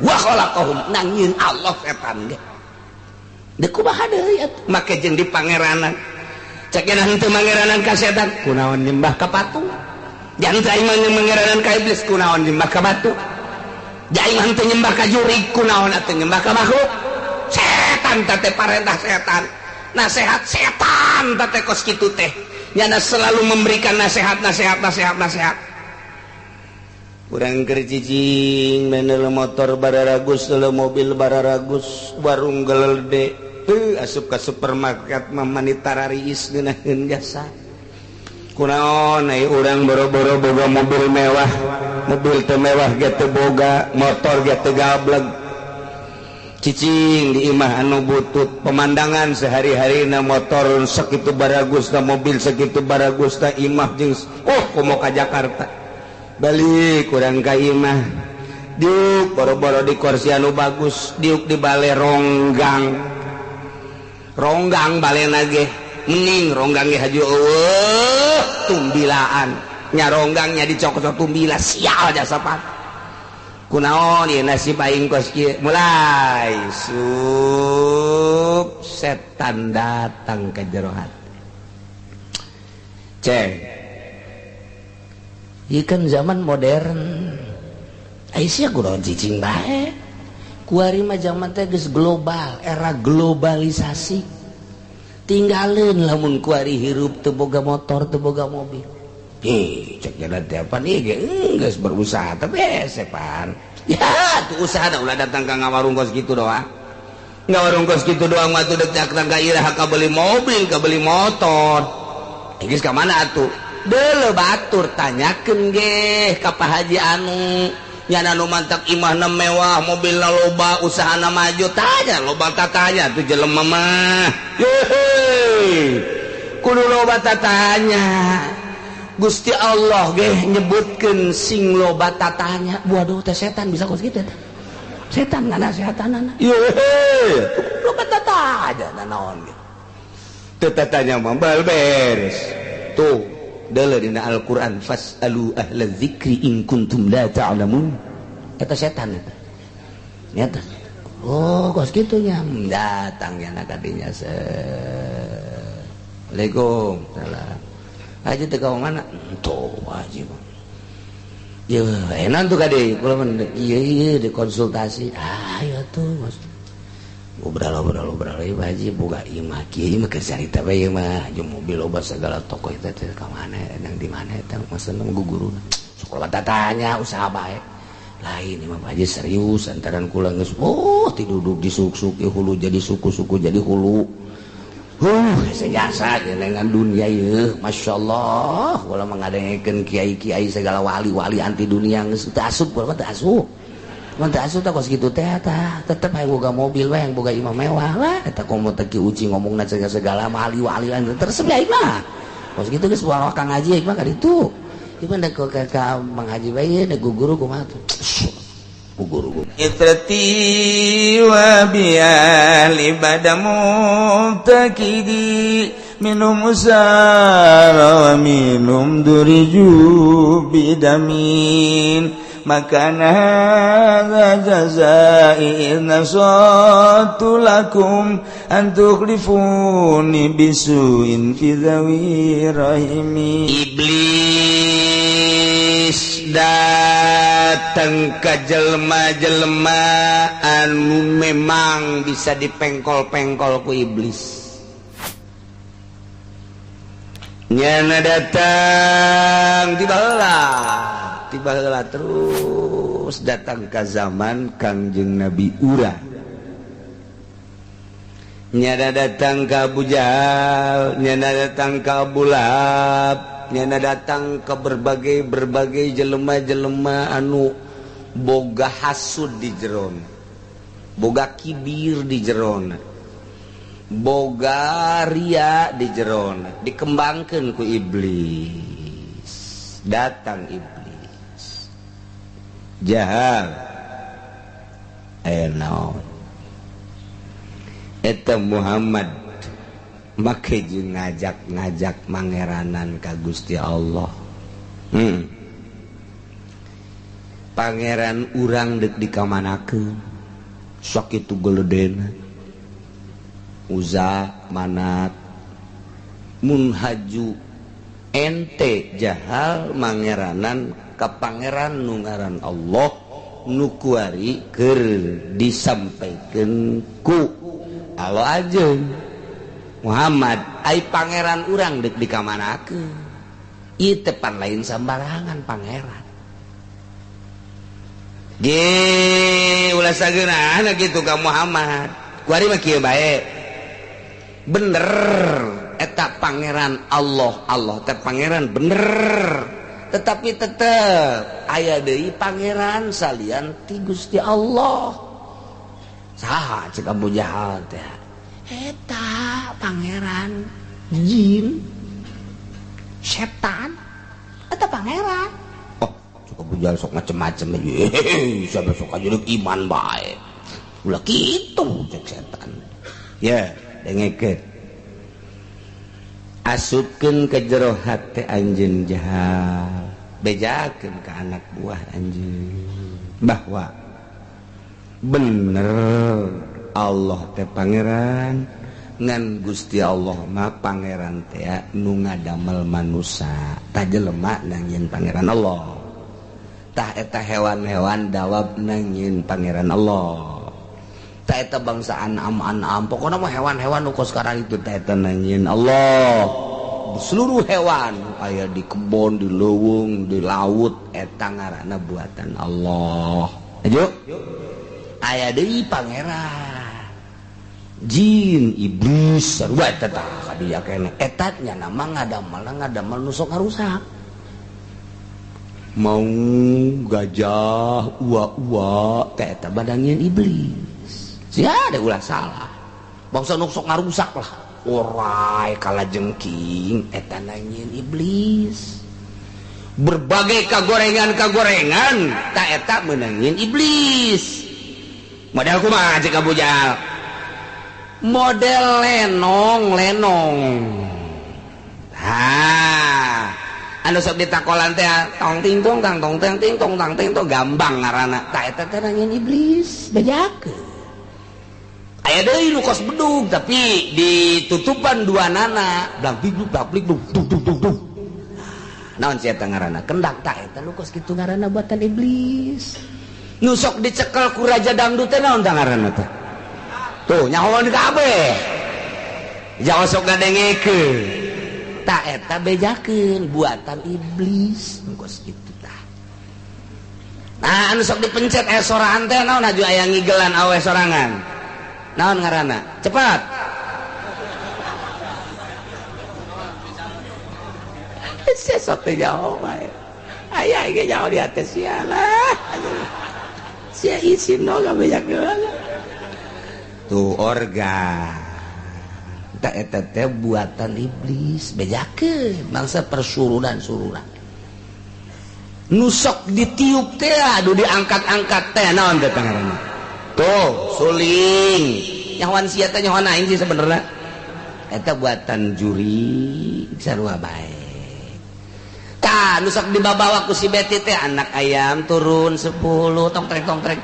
Wa khalaqahum nang nyieun Allah setan ge. Deuk kumaha deui atuh make jeung di pangeranan. Cek cenah henteu mangeranan ka setan, kunaon nyembah ka patung. Jangan aing mah mangeranan ka iblis, kunaon nyembah ka batu. Aing mah henteu nyembah ka jurig, kunaon atuh nyembah ka makhluk. Setan teh parentah setan. Nasihat setan teh kos kitu teh. Nyana selalu memberikan nasihat nasihat nasihat nasihat. Urang keur cicing menel motor bararagus, mobil bararagus, warung gelede, asup ka supermarket mah manita rariis ngeunaheun jasa. Kunaon ai urang boro-boro boga mobil mewah, mobil teu mewah ge teu boga, motor ge teu gableg. Cicing di imah anu butut, pemandangan sehari-harina motor sakitu baragusna, mobil sakitu baragusna, imah jeung oh komo ka Jakarta. Balik kurang ka imah, diuk boro-boro di kursi anu bagus, diuk di bale ronggang. Ronggang balena ge mending ronggang ge haju eueuh tumbilaan. Nya ronggangnya dicokot tumbila sial jasa pan. Kunaon ieu nasib aing kos kieu mulai sup setan datang ke jero hati. Ceng. Ieu kan zaman modern. Ai sia kunaon cicing bae. Kuari mah zaman teh geus global, era globalisasi. Tinggalin lamun kuari hirup teu boga motor, teu boga mobil. Hih, cek jalan tiap ieu ge geus berusaha tapi hese pan. Ya, tuh usaha da ulah datang ka ngawarung kos kitu doang. Ngawarung kos kitu doang mah tuh dek datang ka iraha ka beli mobil, ka beli motor. Geus ka mana atuh? Deuleu batur tanyakeun ge ka Pak Haji anu nyana nu mantak imahna mewah, mobilna loba, usahana maju, tanya loba tatanya tuh jelema mah. Yehe. Kudu loba tatanya. Gusti Allah ge nyebutkeun sing loba tatanya. Waduh teh setan bisa kos kitu teh. Setan nganasehatanana. Yehe, loba tatanya naon ge. Teu tatanya mah bal beres. Tuh, deuleu dina Al-Qur'an fasalu ahla dzikri in kuntum la ta'lamun. Eta setan eta. Nyata. Oh, kos kitu nya datang nya kadinya. Assalamualaikum. Salam. Haji teh ka mana? Tuh haji mah. Yeuh, enak tuh kade kula mah ieu ieu dikonsultasi. Ah, ayo tuh Mas. Ngobrol-ngobrol ieu haji boga imah kieu mah keur carita bae ieu mah jeung mobil loba segala toko eta teh ka mana edang di mana eta maksudna guguruna. Sekolah tatanya usaha bae. Lain imah Pak Haji serius antaran kula geus oh tiduduk disuk-suk hulu jadi suku-suku jadi hulu. Sejasa dengan dunia ieu Masya Allah kula mengadengekeun kiai-kiai segala wali-wali anti dunia geus teu asup kula mah teu asup. Mun teu asup tah kos kitu teh tah tetep hayang boga mobil we hayang boga imah mewah lah eta komo teh Ki Uci ngomongna segala wali-wali teresep aing mah. Kos kitu geus bawa Kang Haji aing mah ka ditu. Ieu mah da ka Mang Haji bae da guru kumaha tuh. Guru itrati wa biali badamu takidi minum usara wa minum duriju bidamin makana hadza jazai nasatu lakum an tukhlifuni bisuin fi dhawi rahimi. Iblis datang ke jelma-jelma anu memang bisa dipengkol-pengkol ku iblis. Nyana datang tiba heula terus datang ke zaman Kangjeng Nabi Ura. Nyana datang ke Abu Jahal, nyana datang ke Abu Lahab, nyana datang ke berbagai jelema-jelema anu boga hasud di jerona, boga kibir di jerona, boga ria di jerona, dikembangkan ku iblis. Datang iblis Jahal aya naon eta Muhammad make jeung ngajak-ngajak mangeranan ka Gusti Allah. Pangeran urang dek dikamanakeun sakitu geledena Uza Manat munhaju ente jahal mangeranan ka pangeran nu ngaran Allah nu kuari keur disampaikeun ku Allah ajeun Muhammad ai pangeran urang dek dikamanakeun ieu teh pan lain sambarangan pangeran ge ulah sageunana kitu ka Muhammad kuari mah kieu bae bener eta pangeran Allah Allah teh pangeran bener tetapi tetep aya deui pangeran salian ti Gusti Allah saha cek Abu Jahal teh eta pangeran jin setan eta pangeran oh cek Abu Jahal sok macem-macem siapa sok aja iman bae ulah kitu cek setan ya dengekeun asupkeun ke jero hate anjeun jahal bejakeun ka anak buah anjeun bahwa bener Allah teh pangeran ngan Gusti Allah mah pangeran teh nu ngadamel manusa tah jelema nangieun pangeran Allah tah eta hewan-hewan dawab nangieun pangeran Allah tah eta bangsa anam-anam pokona mah hewan-hewan nu kos sekarang itu tah eta nangieun Allah seluruh hewan aya di kebon di leuweung di laut eta ngaranna buatan Allah ayo aya deui pangeran jin iblis sarua eta tah kadieu keneh eta nya nama ngadamel nu sok ngarusak mau gajah ua-ua teh eta badangieun iblis sia ada ulah salah bangsa nu sok ngarusak lah orai kalajengking eta nangieun iblis berbagai kagorengan-kagorengan ta eta meunangieun iblis model kumaha cek Abu Jahal model lenong-lenong ha anu sok ditakolan teh tong ting tong tang tong ting ting tong tang ting tong gambang ngaranna ta eta teh nangieun iblis bejakeun aya deui nu kos bedug tapi ditutupan dua nana blang big blang big dung dung dung dung naon sia eta ngaranna kendak ta eta nu kos kitu ngaranna buatan iblis nu sok dicekel ku raja dangdut teh naon tah ngaranna teh tuh nyahoan kabeh jangan sok ngadengekeun ta eta bejakeun buatan iblis nu kos kitu tah nah anu sok dipencet aya soraan teh naon aju aya ngigelan awe sorangan naon ngaranna cepat sesot teh jauh bae aya ge jauh di atas sia lah sia isin no gabejakeun tuh organ tak eta teh buatan iblis bejakeun bangsa persurunan-surunan nu sok ditiup teh aduh diangkat-angkat teh naon teh ngaranna tuh suling nyahoan sia teh nyahoan aing sih sebenarnya eta buatan juri sarua bae tah nu sok dibabawa ku si Beti teh anak ayam turun 10 tong trek tong trek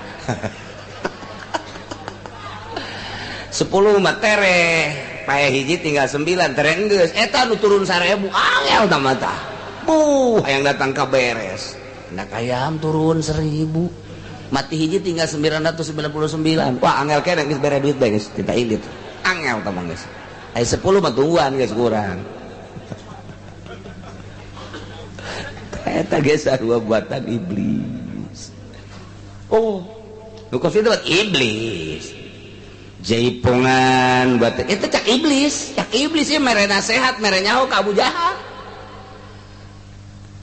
10 mah tereh pae hiji tinggal 9 tereh geus eta nu turun 1000 angel tah mah tah buh hayang datang ka beres anak ayam turun 1000 mati hiji tinggal 999 wah angel keneh geus bere duit bae geus kita indit angel tah mah geus aya 10 mah tungguan geus kurang eta geus sarua buatan iblis oh nu kos itu buat iblis jaipongan buat itu cak iblis ya mere nasehat mere nyaho ka Abu Jahal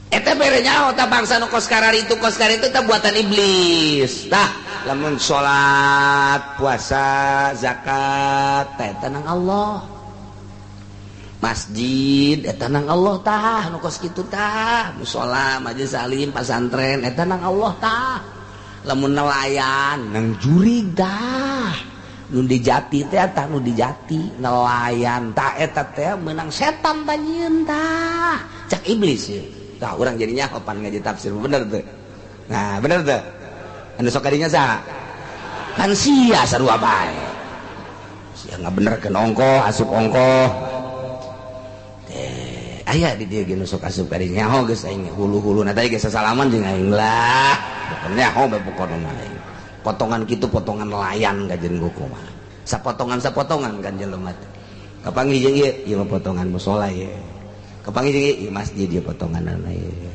eta mere nyaho ta bangsa nu kos kararitu teh buatan iblis tah lamun salat puasa zakat teh eta nang Allah masjid eta nang Allah tah nu kos kitu tah musala majelis salim pasantren eta nang Allah tah lamun nelayan nang jurig tah nu dijati teh tah nu dijati nelayan tah eta teh meunang setan tah nyieun tah cak iblis ye tah urang jadi nyaho pan ngaji tafsir bener teh Nah, bener teu? Anu sok kadinya saha? Kan sia sarua bae. Sia ngabenerkeun ongkoh, asup ongkoh. Teh, aya di dieu ge nu sok asup kadinya nyaho geus aing hulu-huluna teh geus sasalaman jeung aing lah. Pokona nyaho bae pokona mah aing. Potongan kitu potongan nelayan kajen kumaha. Sapotongan-sapotongan kan jelema teh. Kapanggih jeung ieu, ieu mah potongan musala ieu. Kapanggih jeung ieu, ieu masjid ieu potonganana ieu.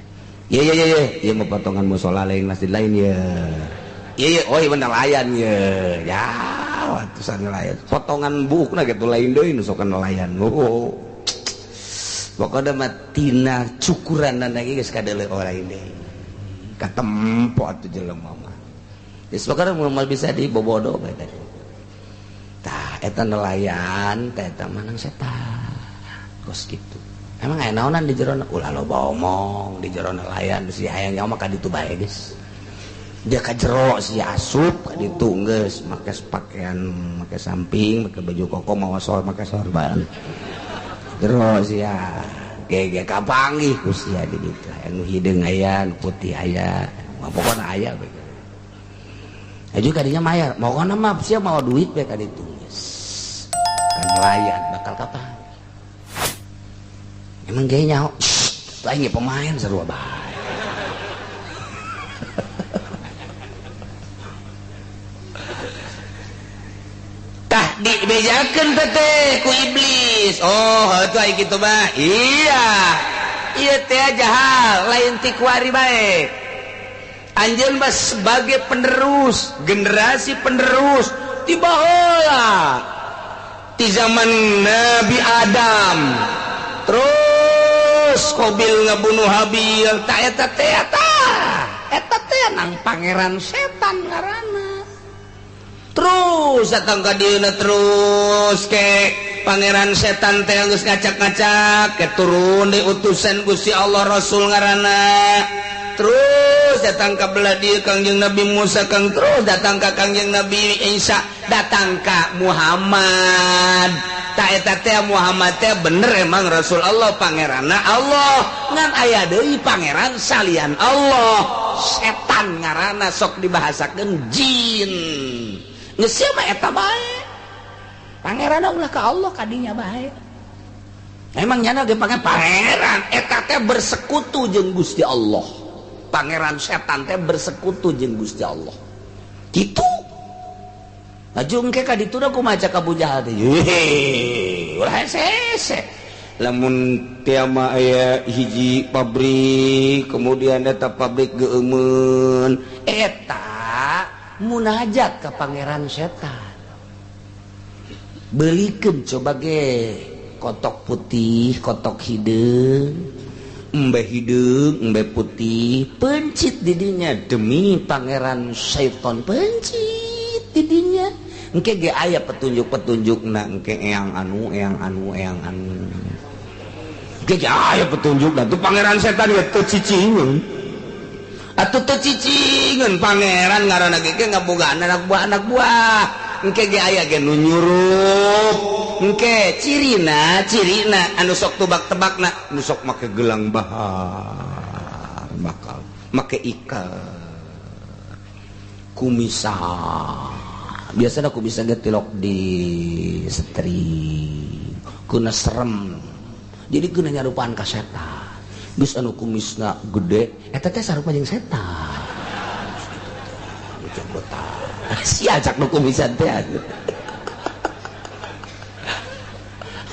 Ieu ieu ieu ieu mah potongan musala lain masjid lain ieu. Ieu ieu oh ieu nelayan ieu. Ya, atusan nelayan. Potongan buukna kitu lain deui nu sok nelayan. Oh. Pokona mah tina cukuranana ge geus kadeuleu lain deui. Katempo atuh jelema mah. Geus pokona moal bisa dibobodo bae tadi. Tah eta nelayan teh eta manang setan. Kos kitu. Emang aya naonan di jero ulah loba omong di jero nelayan si hayang nyawa mah ka ditu bae geus. Dia ka jero si asup ka ditu geus make pakaian make samping make baju koko mawa sol make sorban. Jero sia ge kapanggih ku sia di ditu. Anu hideung aya, nu putih aya, mah pokona aya bae. Aju kadinya mayar, pokona mah sia mawa duit bae ka ditu geus. Kan nelayan bakal kapan? Emang gaya nyaho, aing pemain sarua bae. Tah dibejakeun teh ku iblis. Oh, heuh aing kitu mah. Iya. Ieu teh jahal, lain ti kuari bae. Anjeun mah sebagai penerus, generasi penerus ti baheula. Ti zaman Nabi Adam. Terus Qabil ngabunuh Habil, tak eta teh tah. Eta teh nang pangeran setan ngaranna. Terus datang ka dieuna terus ke pangeran setan teh geus ngacak-ngacak, ke turun deui utusan Gusti Allah Rasul ngaranna. Terus datang ka belah dieu Kangjeng Nabi Musa, Kang terus datang ka Kangjeng Nabi Isa, datang ka Muhammad. Ta eta teh Muhammad teh bener emang Rasul Allah pangeranna Allah, ngan aya deui pangeran salian Allah, setan ngaranna sok dibahasakeun jin. Geus sia mah eta bae. Pangeranna ulah ka Allah kadinya bae. Emang nyana ge pangeran eta teh bersekutu jeung Gusti Allah. Pangeran setan teh bersekutu jeung Gusti Allah. Kitu. Laju engke ka ditu da kumaha cak Abu Jahal teh. Heuh, ulah hese-hese. Lamun tiama aya hiji pabrik, kemudian eta pabrik geueumeun, eta munajat ka pangeran setan. Belikeun coba ge kotok putih, kotok hideung, embe hideung, embe putih, pencit didinya demi pangeran setan pencit didinya. Engke ge aya petunjuk-petunjukna engke eyang anu, eyang anu, eyang anu. Engke ge aya petunjukna tuh pangeran setan ge teu cicingeun. Atuh teu cicingeun pangeran ngaranna ge ngabogaan anak buah anak buah. Engke ge aya ge nu nyurup. Engke cirina, cirina anu sok tebak-tebakna, nu sok make gelang bahar bakal make ikat kumisa. Biasanya aku bisa getilok di setri kuna serem jadi kuna nyarupaan ka setan geus anu kumisna gede eta teh sarupa jeung setan jenggotan sia cak nu kumisan teh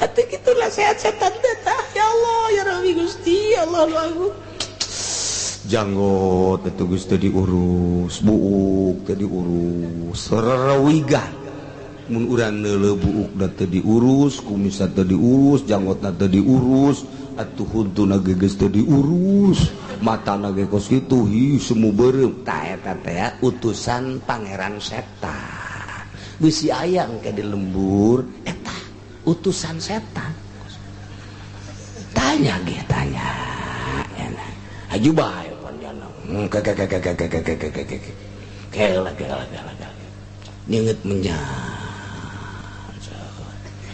atuh kitu lah sehat setan teh ya Allah ya Rabbi Gusti Allah lu agung janggot itu geus teu diurus, buuk teu diurus, rerewigan. Mun urang neuleuh buukna teu diurus, kumisna teu diurus, janggotna teu diurus, atuh huntuna ge geus teu diurus, matana ge kos kitu, hi semu beureum. Tah eta teh utusan pangeran setan. Bisi aya engke di lembur eta utusan setan. Tanya ge tanya. Aju bae panjana. Kela kela kela kela. Ninget menyan.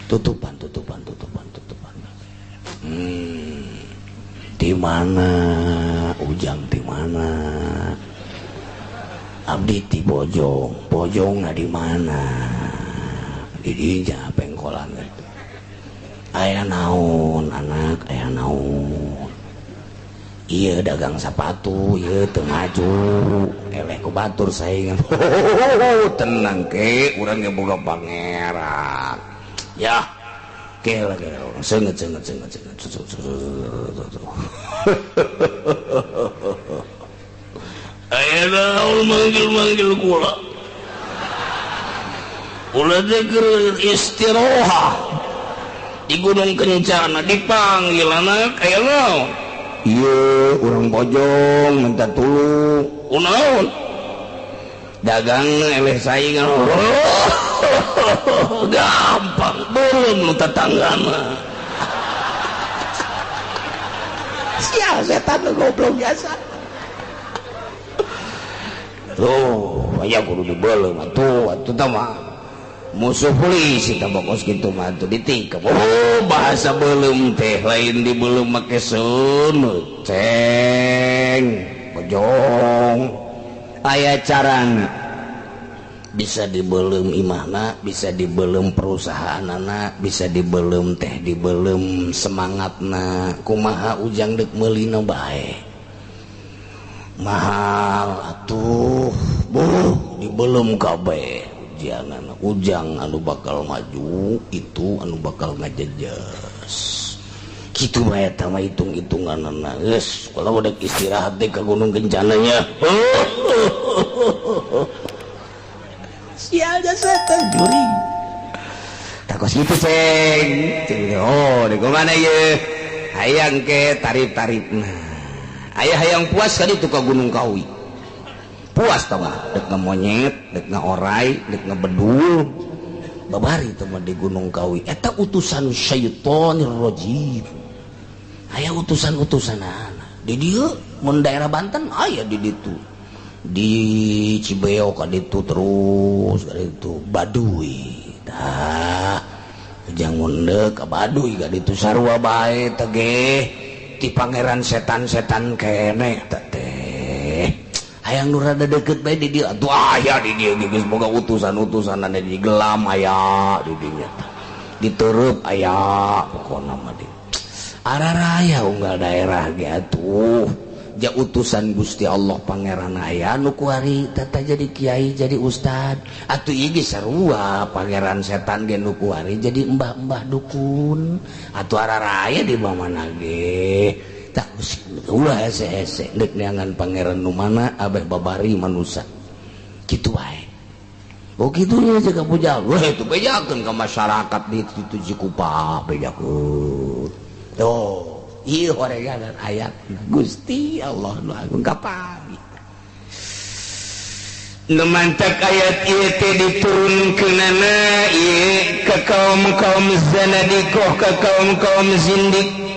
Tutupan tutupan tutupan tutupan. Di mana ujang di mana? Abdi ti Bojong, Bojongna di mana? Di dinya pengkolan gitu. Aya naon anak, aya naon. Iya dagang sepatu, iya teu maju, eleh ku batur saingan. Tenang ke, urang ge boga pangeran. Ya, ke lagi seungeut seungeut seungeut seungeut. Aya naon manggil-manggil kula. Kula teh keur istirohah di Gunung Kencana dipanggil anak aya naon? Iya, urang Bojong minta tulung. Kunaon? Dagang eleh saingan. Gampang, belum lu tetangga mah. Sial setan lu goblok biasa. Tuh, aya kudu dibelem atuh, atuh tah mah. Musuh polisi tah bokos kitu mah atuh ditikep. Oh, bahasa belum teh lain dibelem make seuneu. Ceng, Bojong. Aya carana. Bisa dibelem imahna, bisa dibelem perusahaanana, bisa dibelem teh dibelem semangatna. Kumaha ujang deuk meulina bae. Mahal atuh, buh dibelem kabeh. Jangan ujang anu bakal maju itu anu bakal ngajejes kitu bae eta mah hitung-hitunganna geus kalau udah istirahat deh ke Gunung Kencananya. Sial setan juring takos kitu ceng oh di mana ye hayang ke tarif-tarifna aya hayang puas kali itu ke Gunung Kawi puas tau mah dek ngemonyet, dek ngeorai, dek ngebedul babari teu mah di Gunung Kawi eta utusan syaitonir rajim aya utusan-utusanana di dieu mun daerah Banten aya di ditu di Cibeo ka ditu terus ka ditu Baduy tah ujang mun deuk ka Baduy ka ditu sarua bae teh ge ti pangeran setan-setan keneh teh hayang nu rada deket bae di dieu atuh aya di dieu geus boga utusan-utusanna di gelam aya di dinya ditereup aya pokona mah di araraya unggal daerah ge atuh ja utusan Gusti Allah pangeran aya nu kuari tata jadi kiai jadi ustad atuh ieu ge sarua pangeran setan ge nu kuari jadi embah-embah dukun atuh araraya di mana ge tak ulah hese-hese deuk neangan pangeran nu mana abeh babari manusa kitu wae. Oh kitunya jaga pujal weh itu bejakeun ka masyarakat di situ Cikupa bejakeun. Oh ieu horegan ayat Gusti Allah nu agung kapan Nu mantak ayat ieu teh diturunkeunana ieu ka kaum-kaum zanadiqah ka kaum-kaum zindik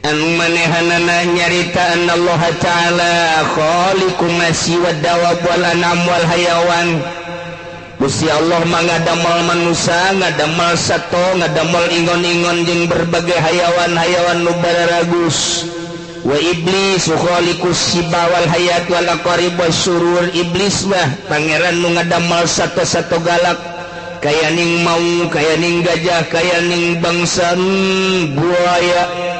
anu manehanana nyarita Allah Ta'ala khaliqu ma siwa dawab wal anam wal hayawan. Gusti Allah mah ngadamel manusa, ngadamel sato, ngadamel ingon-ingon jeung berbagai hayawan-hayawan nu bararagus. Wa iblis khaliqus siba wal hayat wal aqarib wasyurur. Iblis mah pangeran nu ngadamel sato-sato galak kaya ning maung, kaya ning gajah, kaya ning bangsa buaya.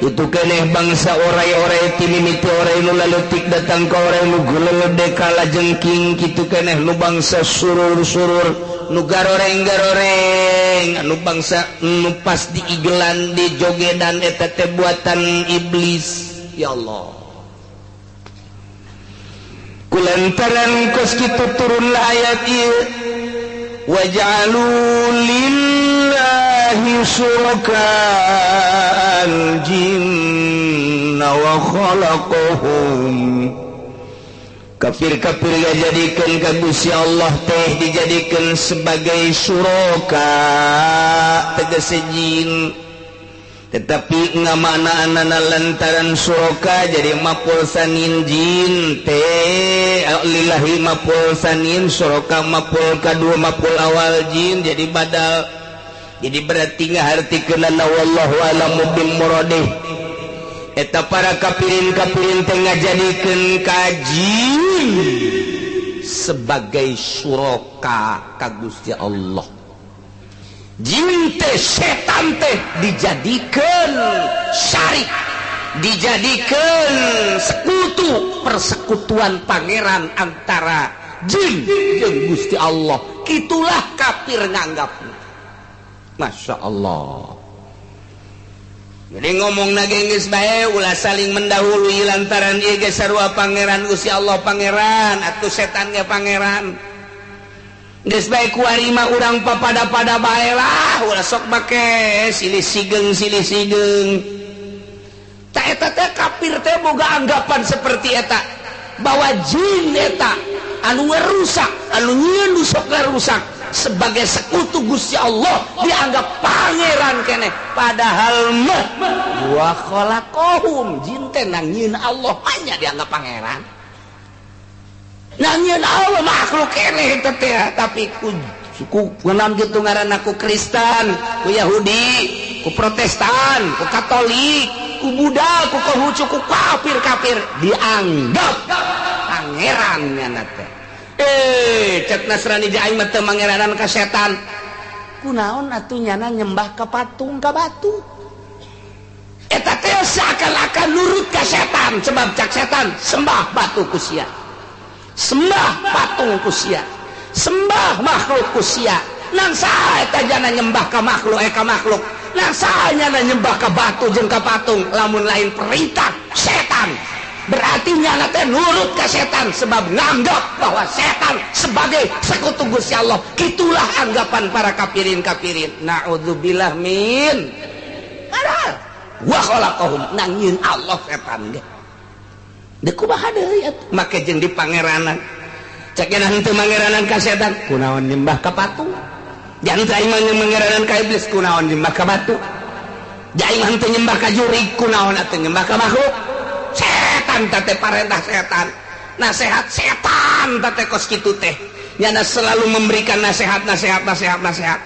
Itu keneh bangsa orai-orai timimiti orai nu lalutik datang ka orai nu gulelede kalajengking kitu keneh nu bangsa surur-surur nu garoreng-garoreng anu bangsa nu pas diigelan dijogedan eta teh buatan iblis. Ya Allah, kulantaran kos kitu turunlah ayat ieu waj'alu lillahi syuraka al-jinna wa khalaqahum. Kafir-kafir dijadikan ka Gusti Allah teh dijadikan sebagai syuraka tegese jin, tetapi ngamaknaanana lantaran syuraka jadi mapul sanin jin teh lillahi mapul sanin syuraka mapul kadua mapul awal jin jadi badal. Jadi berarti ngahartikeunana wallahu alamu bil muradih. Eta para kafirin-kafirin teh ngajadikeun ka jin sebagai syuraka ka Gusti Allah. Jin teh setan teh dijadikeun syarik, dijadikeun sekutu, persekutuan pangeran antara jin jeung Gusti Allah. Kitulah kafir nganggapna. Masya Allah. Jadi ngomong nage geus bae ulah saling mendahului lantaran ieu ge sarua pangeran Gusti Allah pangeran atuh setan ge pangeran. Geus bae kuari mah urang papada-pada bae lah, ulah sok make silih sigeng silih sigeng. Ta eta teh kafir teh boga anggapan seperti eta bahwa jin eta anu ngerusak, anu nyieun nu sok ngarusak sebagai sekutu Gusti Allah dianggap pangeran keneh, padahal mah wa khalaqahum, jin teh nangieun Allah hanya dianggap pangeran. Nangieun Allah makhluk keneh eta teh, tapi ku kunaon kitu ngaranna ku Kristen, ku Yahudi, ku Protestan, ku Katolik, ku Buddha, ku Konghucu, ku kafir-kafir dianggap pangeran nyana teh. Cek Nasrani di aing mah teu mangeranan ka setan. Kunaon atuh nyana nyembah ka patung ka batu. Eta teh seakan-akan nurut ka setan, sebab cak setan sembah batu ku sia. Sembah patung ku sia. Sembah makhluk ku sia. Nang saha eta jana nyembah ka makhluk ka makhluk. Nang saha nyana nyembah ka batu jeung ka patung lamun lain perintah setan. Berarti nyana teh nurut ke setan sebab nganggap bahwa setan sebagai sekutu Gusti Allah. Itulah anggapan para kafirin-kafirin. Na'udzubillah min. Padahal wa khalaqahum, nangieun Allah setan ge. Deuk kumaha deui atuh make jeung di pangeranan. Cek nya henteu mangeranan ka setan, kunaon nyembah ka patung? Jangan aing mah mangeranan ka iblis, kunaon nyembah ka batu? Aing mah henteu nyembah ka jurig, kunaon atuh nyembah ka makhluk? Setan teh parentah setan, nasihat setan teh kos kitu teh. Nyana selalu memberikan nasihat nasihat nasihat nasihat.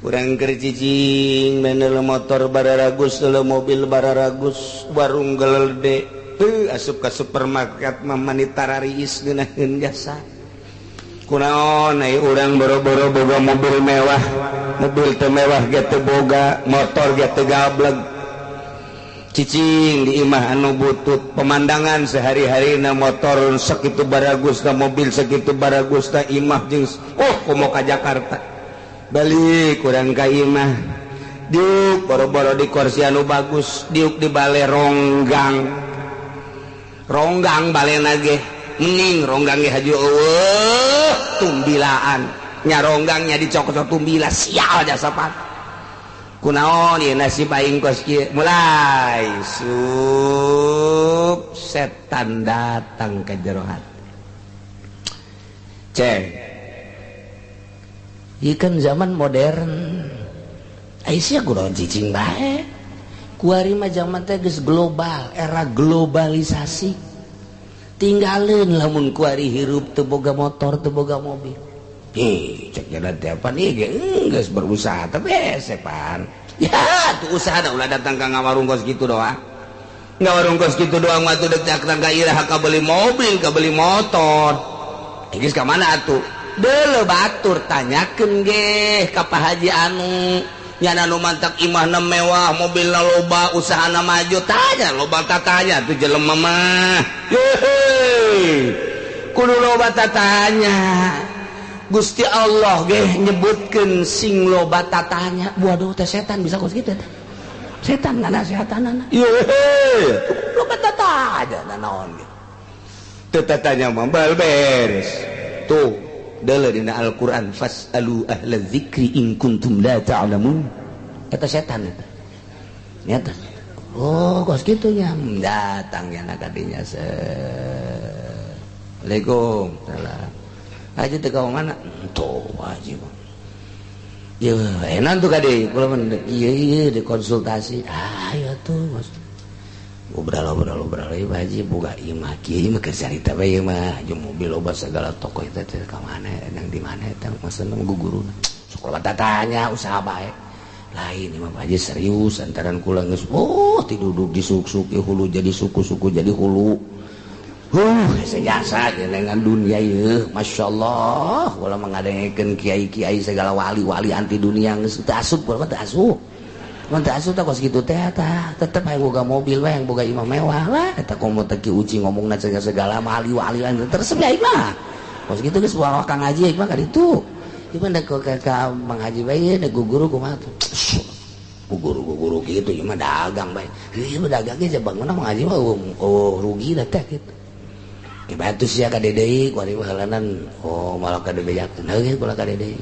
Urang keur cicing menel motor bararagus, deuleu mobil bararagus, warung gelede, teu asup ka supermarket mah manitarariis ngeunaheun jasa. Kunaon ai urang boro-boro boga mobil mewah, mobil teu mewah ge teu boga, motor ge teu gableg. Cicing di imah anu butut pemandangan sehari-hari na motor sekitu baragus na mobil sekitu baragus na imah jeung oh komo ka Jakarta balik kurang ka imah diuk boro-boro di kursi anu bagus diuk di bale ronggang ronggang balena ge mending ronggang ge haju eueuh tumbilaan nya ronggangnya dicokot tumbila sial jasa pan. Kunaon ieu nasib aing kos kieu mulai sup setan datang ke jero hati. Ceng. Ieu kan zaman modern. Ai sia kunaon cicing bae. Kuari mah zaman teh geus global, era globalisasi. Tinggalin lamun kuari hirup teu boga motor, teu boga mobil. Ih, cek jalan tiapan ieu ge geus berusaha tapi sepan. Ya, tuh usaha da ulah datang ka ngawarung kos kitu doang. Ngawarung kos kitu doang mah tuh deuk datang ka iraha ka beli mobil, ka beli motor. Geus ka mana atuh? Deuleu batur tanyakeun ge ka Pak Haji anu nyana nu mantak imahna mewah, mobilna loba, usahana maju, tanya loba tatanya tuh jelema mah. Heuh. Kudu loba tatanya. Gusti Allah ge nyebutkeun sing loba tatanya. Waduh teh setan bisa kos kitu teh. Setan nganasehatanana. Ieu loba tatanya naon ge. Teu tatanya mah bal beres. Tuh deuleu dina Al-Qur'an fasalu ahla dzikri in kuntum la ta'lamun. Eta setan eta. Nyata. Oh, kos kitu nya datang nya ka dinya. Assalamualaikum. Salam. Haji teh ka mana? Tuh haji mah. Ya enak tuh kade, kula mah ieu ieu dikonsultasi. Ah ya tuh Mas. Ngobrol-ngobrol ieu haji boga imah kieu ieu mah keur carita bae ieu mah jeung mobil loba segala toko eta teh ka mana nang di mana eta maksudna guguruna. Sok loba tatanya usaha bae. Lain imah haji serius antaran kula geus oh tiduduk di suk-suk hulu jadi suku-suku jadi hulu. Sejasa dengan dunia ieu masyaallah ulah mengadengekeun kiai-kiai segala wali-wali anti dunia geus teu asup ulah teu asup. Mun teu asup tah kos kitu teh tah tetep hayang boga mobil we hayang boga imah mewah lah eta komo teh Ki Uci ngomongna segala wali-wali teresep aing mah. Kos kitu geus bawa Kang Haji aing mah ka ditu. Ieu mah ka Mang Haji bae da guru kumaha tuh. Guru-guru kitu ieu mah dagang bae. Ieu mah dagang ge bangunna Mang Haji mah oh rugi da teh kitu. Bantu sia ka deui kuari halanan oh malah ka debejakeun heuh kula ka deui.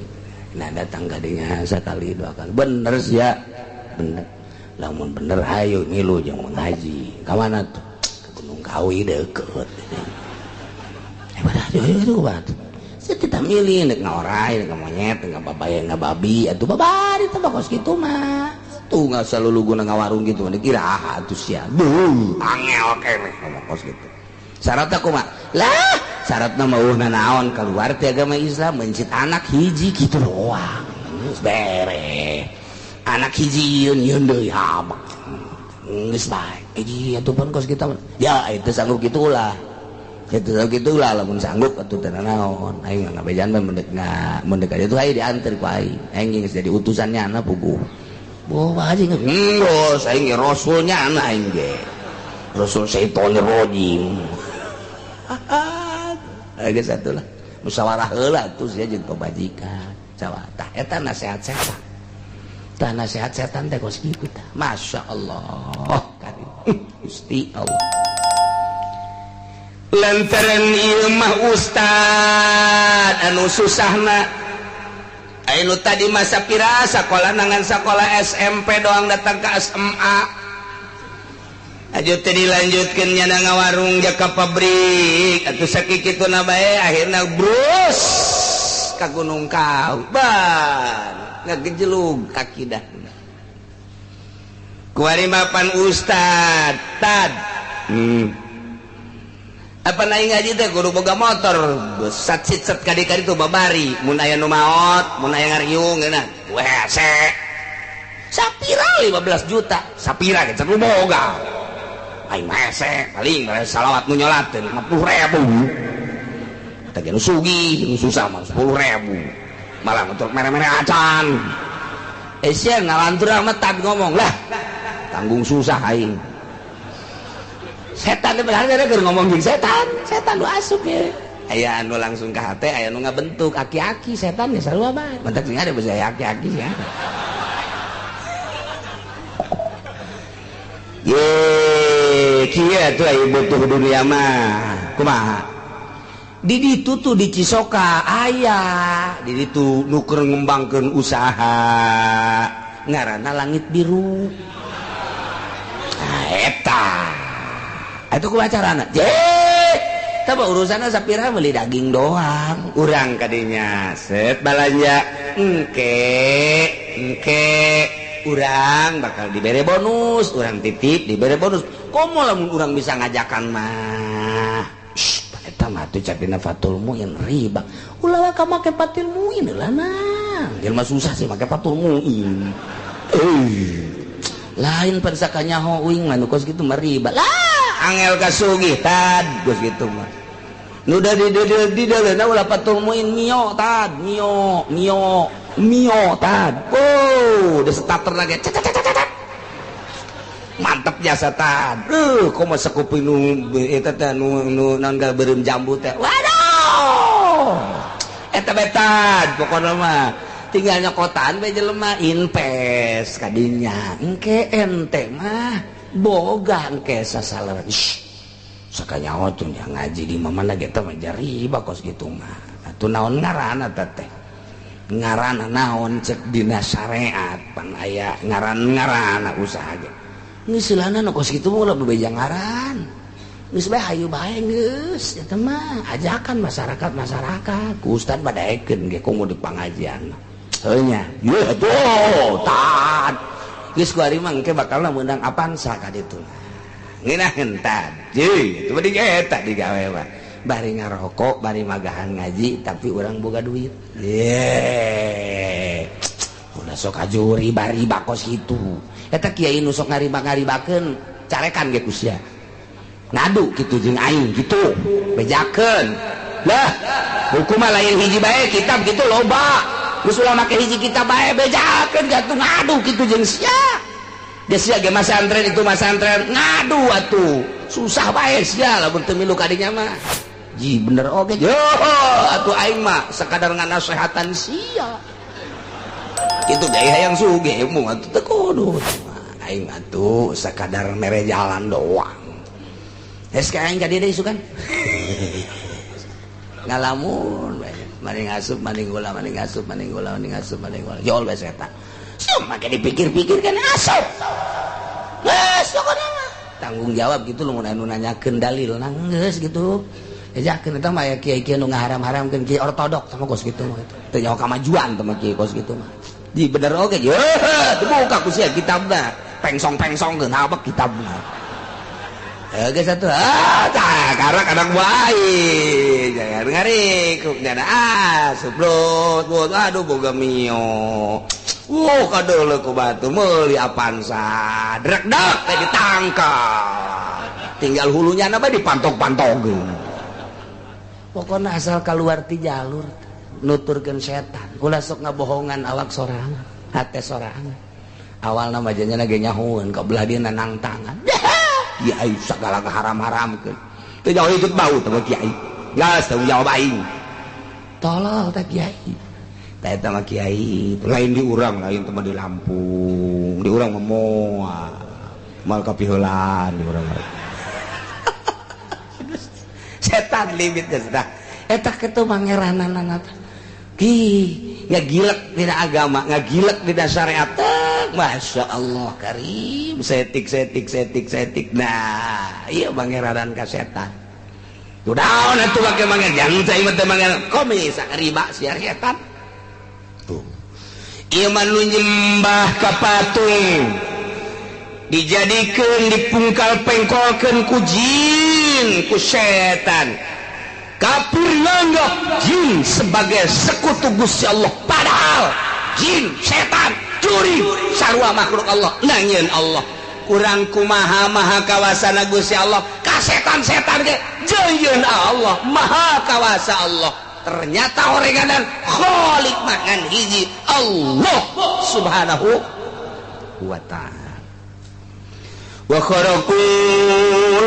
Nah datang ka dinya sakali dua kali bener sia bener lamun bener hayu milu jeung Mang Haji ka mana tuh ke Gunung Kawi deukeut. Hebat ayo itu kumaha sia kita milih nek ngaorai nek monyet nek babaya ngababi atuh babari teh kos kitu mah tuh ngasa luluguna ngawarung kitu mah dikira atuh sia beuh angel keneh ngomong kos kitu. Syaratna kumaha? Lah, syaratna mah eueuh naon keluar ti agama Islam mencit anak hiji kitu doang. Geus beres. Anak hiji yeun yeun deui habak. Geus bae. Hiji atuh pun kos kita. Ya itu sanggup kitu ulah. Itu sanggup kitu ulah lamun sanggup atuh teu naon. Aing mah ngabejan mah mendek mendek aja tuh aing dianter ku aing. Aing geus jadi utusannya anak puguh. Boh Pak Haji geus aing ge rasulnya anak aing ge. Rasul syaitonir rajim. Geus atuh lah musyawarah heula atuh sia jeung pamajikan sawa tah eta nasihat setan tah nasihat setan teh kos kitu tah masyaallah karim Gusti Allah lantaran ieu mah ustad anu susahna anu tadi masa pira sakola nangan sakola SMP doang datang ke SMA aja teh dilanjutkeun nyana ngawarung ja ka pabrik atuh sakikituna bae akhirna brus ka Gunung Kawi ban ngagejelug akidahna kuari mapan ustad tad apa naik ngaji teh kudu boga motor sat sit set kadi-kadi tuh babari mun aya nu maot mun aya ngariung geuna wese sapira 15 juta sapira ge can boga aing mah paling salawat nu nyolatkeun 50.000 teh nu sugih nu susah mah 10.000 malah untuk mere-mere acan sia ngalantur amat tad ngomong lah tanggung susah aing setan teh bener keur ngomong jeung setan setan nu asup ye aya anu langsung ka hate aya nu ngabentuk aki-aki setan ge sarua bae mentak sing ada basa aki-aki sia ye kieu atuh aya butuh dunia mah kumaha di ditu tuh di Cisoka aya di ditu nu keur ngembangkeun usaha ngaranna Langit Biru nah eta atuh kumaha carana je tah urusanna sapira meuli daging doang urang kadinya set balanja engke engke urang bakal dibere bonus urang titip dibere bonus komo lamun urang bisa ngajakan mah eta mah tuh cak dina Fatul Muin riba ulah ka make Fatul Muin lah nah jelema susah sih make Fatul Muin lain pan sakanyaho uing mah nu kos kitu mah riba lah angel ka sugih tad kos kitu mah nu da di di ulah Fatul Muin mio tad mio mio mio tad oh udah starter lagi mantep jasa tad komo sakuping nu eta teh nu naon beureum jambu teh waduh eta bae tad pokona mah tinggal nyokotan bae jelema invest kadinya engke ente mah boga engke sasalan sakanyaho tuh ngaji di mana ge teh mah riba kos kitu mah atuh naon ngaranna teh ngaranna naon cek dina syariat pan aya ngaran-ngaranna usaha ge geus silana nu kos kitu mah ulah bebeja ngaran geus bae hayu bae geus eta mah ajakan masyarakat-masyarakat ku ustad badaekeun ge komo di pangajian heuh nya ye atuh tad geus ku ari mah engke bakalna meunang Avanza ka ditu ngeunaheun tad ye itu mah eta digawe mah bari ngarokok bari magahan ngaji tapi urang boga duit ye ulah sok aju riba-riba kos kitu eta kiai nu sok ngariba-ngaribakeun carekan ge ku sia Ngadu kitu jeung aing kitu bejakeun. Lah, hukum mah lain hiji bae kitab kitu loba. Geus ulah make hiji kitab bae bejakeun gatuh ngadu kitu jeung sia. Geus sia ge masantren itu masantren ngadu atuh. Susah bae sia lamun teu milu ka dinya mah. Ji bener oge. Yo atuh aing mah sakadar nganasehatan sia. Kitu ge hayang sugih mung atuh teu kudu. Aing atuh sakadar mere jalan doang. Es ka aing jadi deui sukan. Ngalamun bae. Maning asup maning gula maning asup maning gula maning asup maning gula. Jol bae setan. Sia make dipikir-pikir kan asup. Geus pokona mah. Tanggung jawab gitu lamun anu nanyakeun dalil geus gitu. Ejakeun eta mah aya kiai-kiai nu ngaharam-haramkeun kiai ortodok sama kos kitu mah gitu. Teu nyaho kamajuan teh mah kiai kos kitu mah. Di bener oge ye dibuka ku sia kitabna. Pengsong-pengsongkeun habek kitabna. Geus atuh ah tah karena kadang bae jangan ngarikuk nyana ah suplot buat aduh boga mio. Wuh kadeuleu ku batu meuli Avanza drek-dek teh ditangkap. Tinggal hulunya na bae dipantok-pantogkeun. Pokona asal keluar ti jalur nuturkeun setan ulah sok ngabohongan awak sorangan hate sorangan. Awalna mah janyana ge nyahoeun ka belah dieu nang tangan. Kiai segala keharam-haramkeun. Teu jauh ikut bau teh kiai. Geus tanggung jawab aing. Tolol teh kiai. Tah eta mah kiai, lain di urang, lain teh mah di Lampung. Di urang mah moal. Moal kapiheulaan di urang mah. Setan limit geus tah. Eta kitu mangerananana teh. Ki ngagilek dina agama, ngagilek dina syariat. Masya Allah karim setik setik setik setik. Nah iya pangeranan ka setan tuh daun atuh make manger jangan saya mah teh manger komis riba siar setan tuh ieu mah nu nyembah ka patung dijadikeun dipungkal pengkolkeun ku jin ku setan. Kafir nganggap jin sebagai sekutu Gusti Allah padahal jin setan curi sarua makhluk Allah nangieun Allah kurang kumaha maha kawasana Gusti Allah ka setan-setan ge jeuyeun Allah maha kawasa Allah ternyata orenganan khalik mangan hiji Allah subhanahu wa ta'ala. Wa kharaqu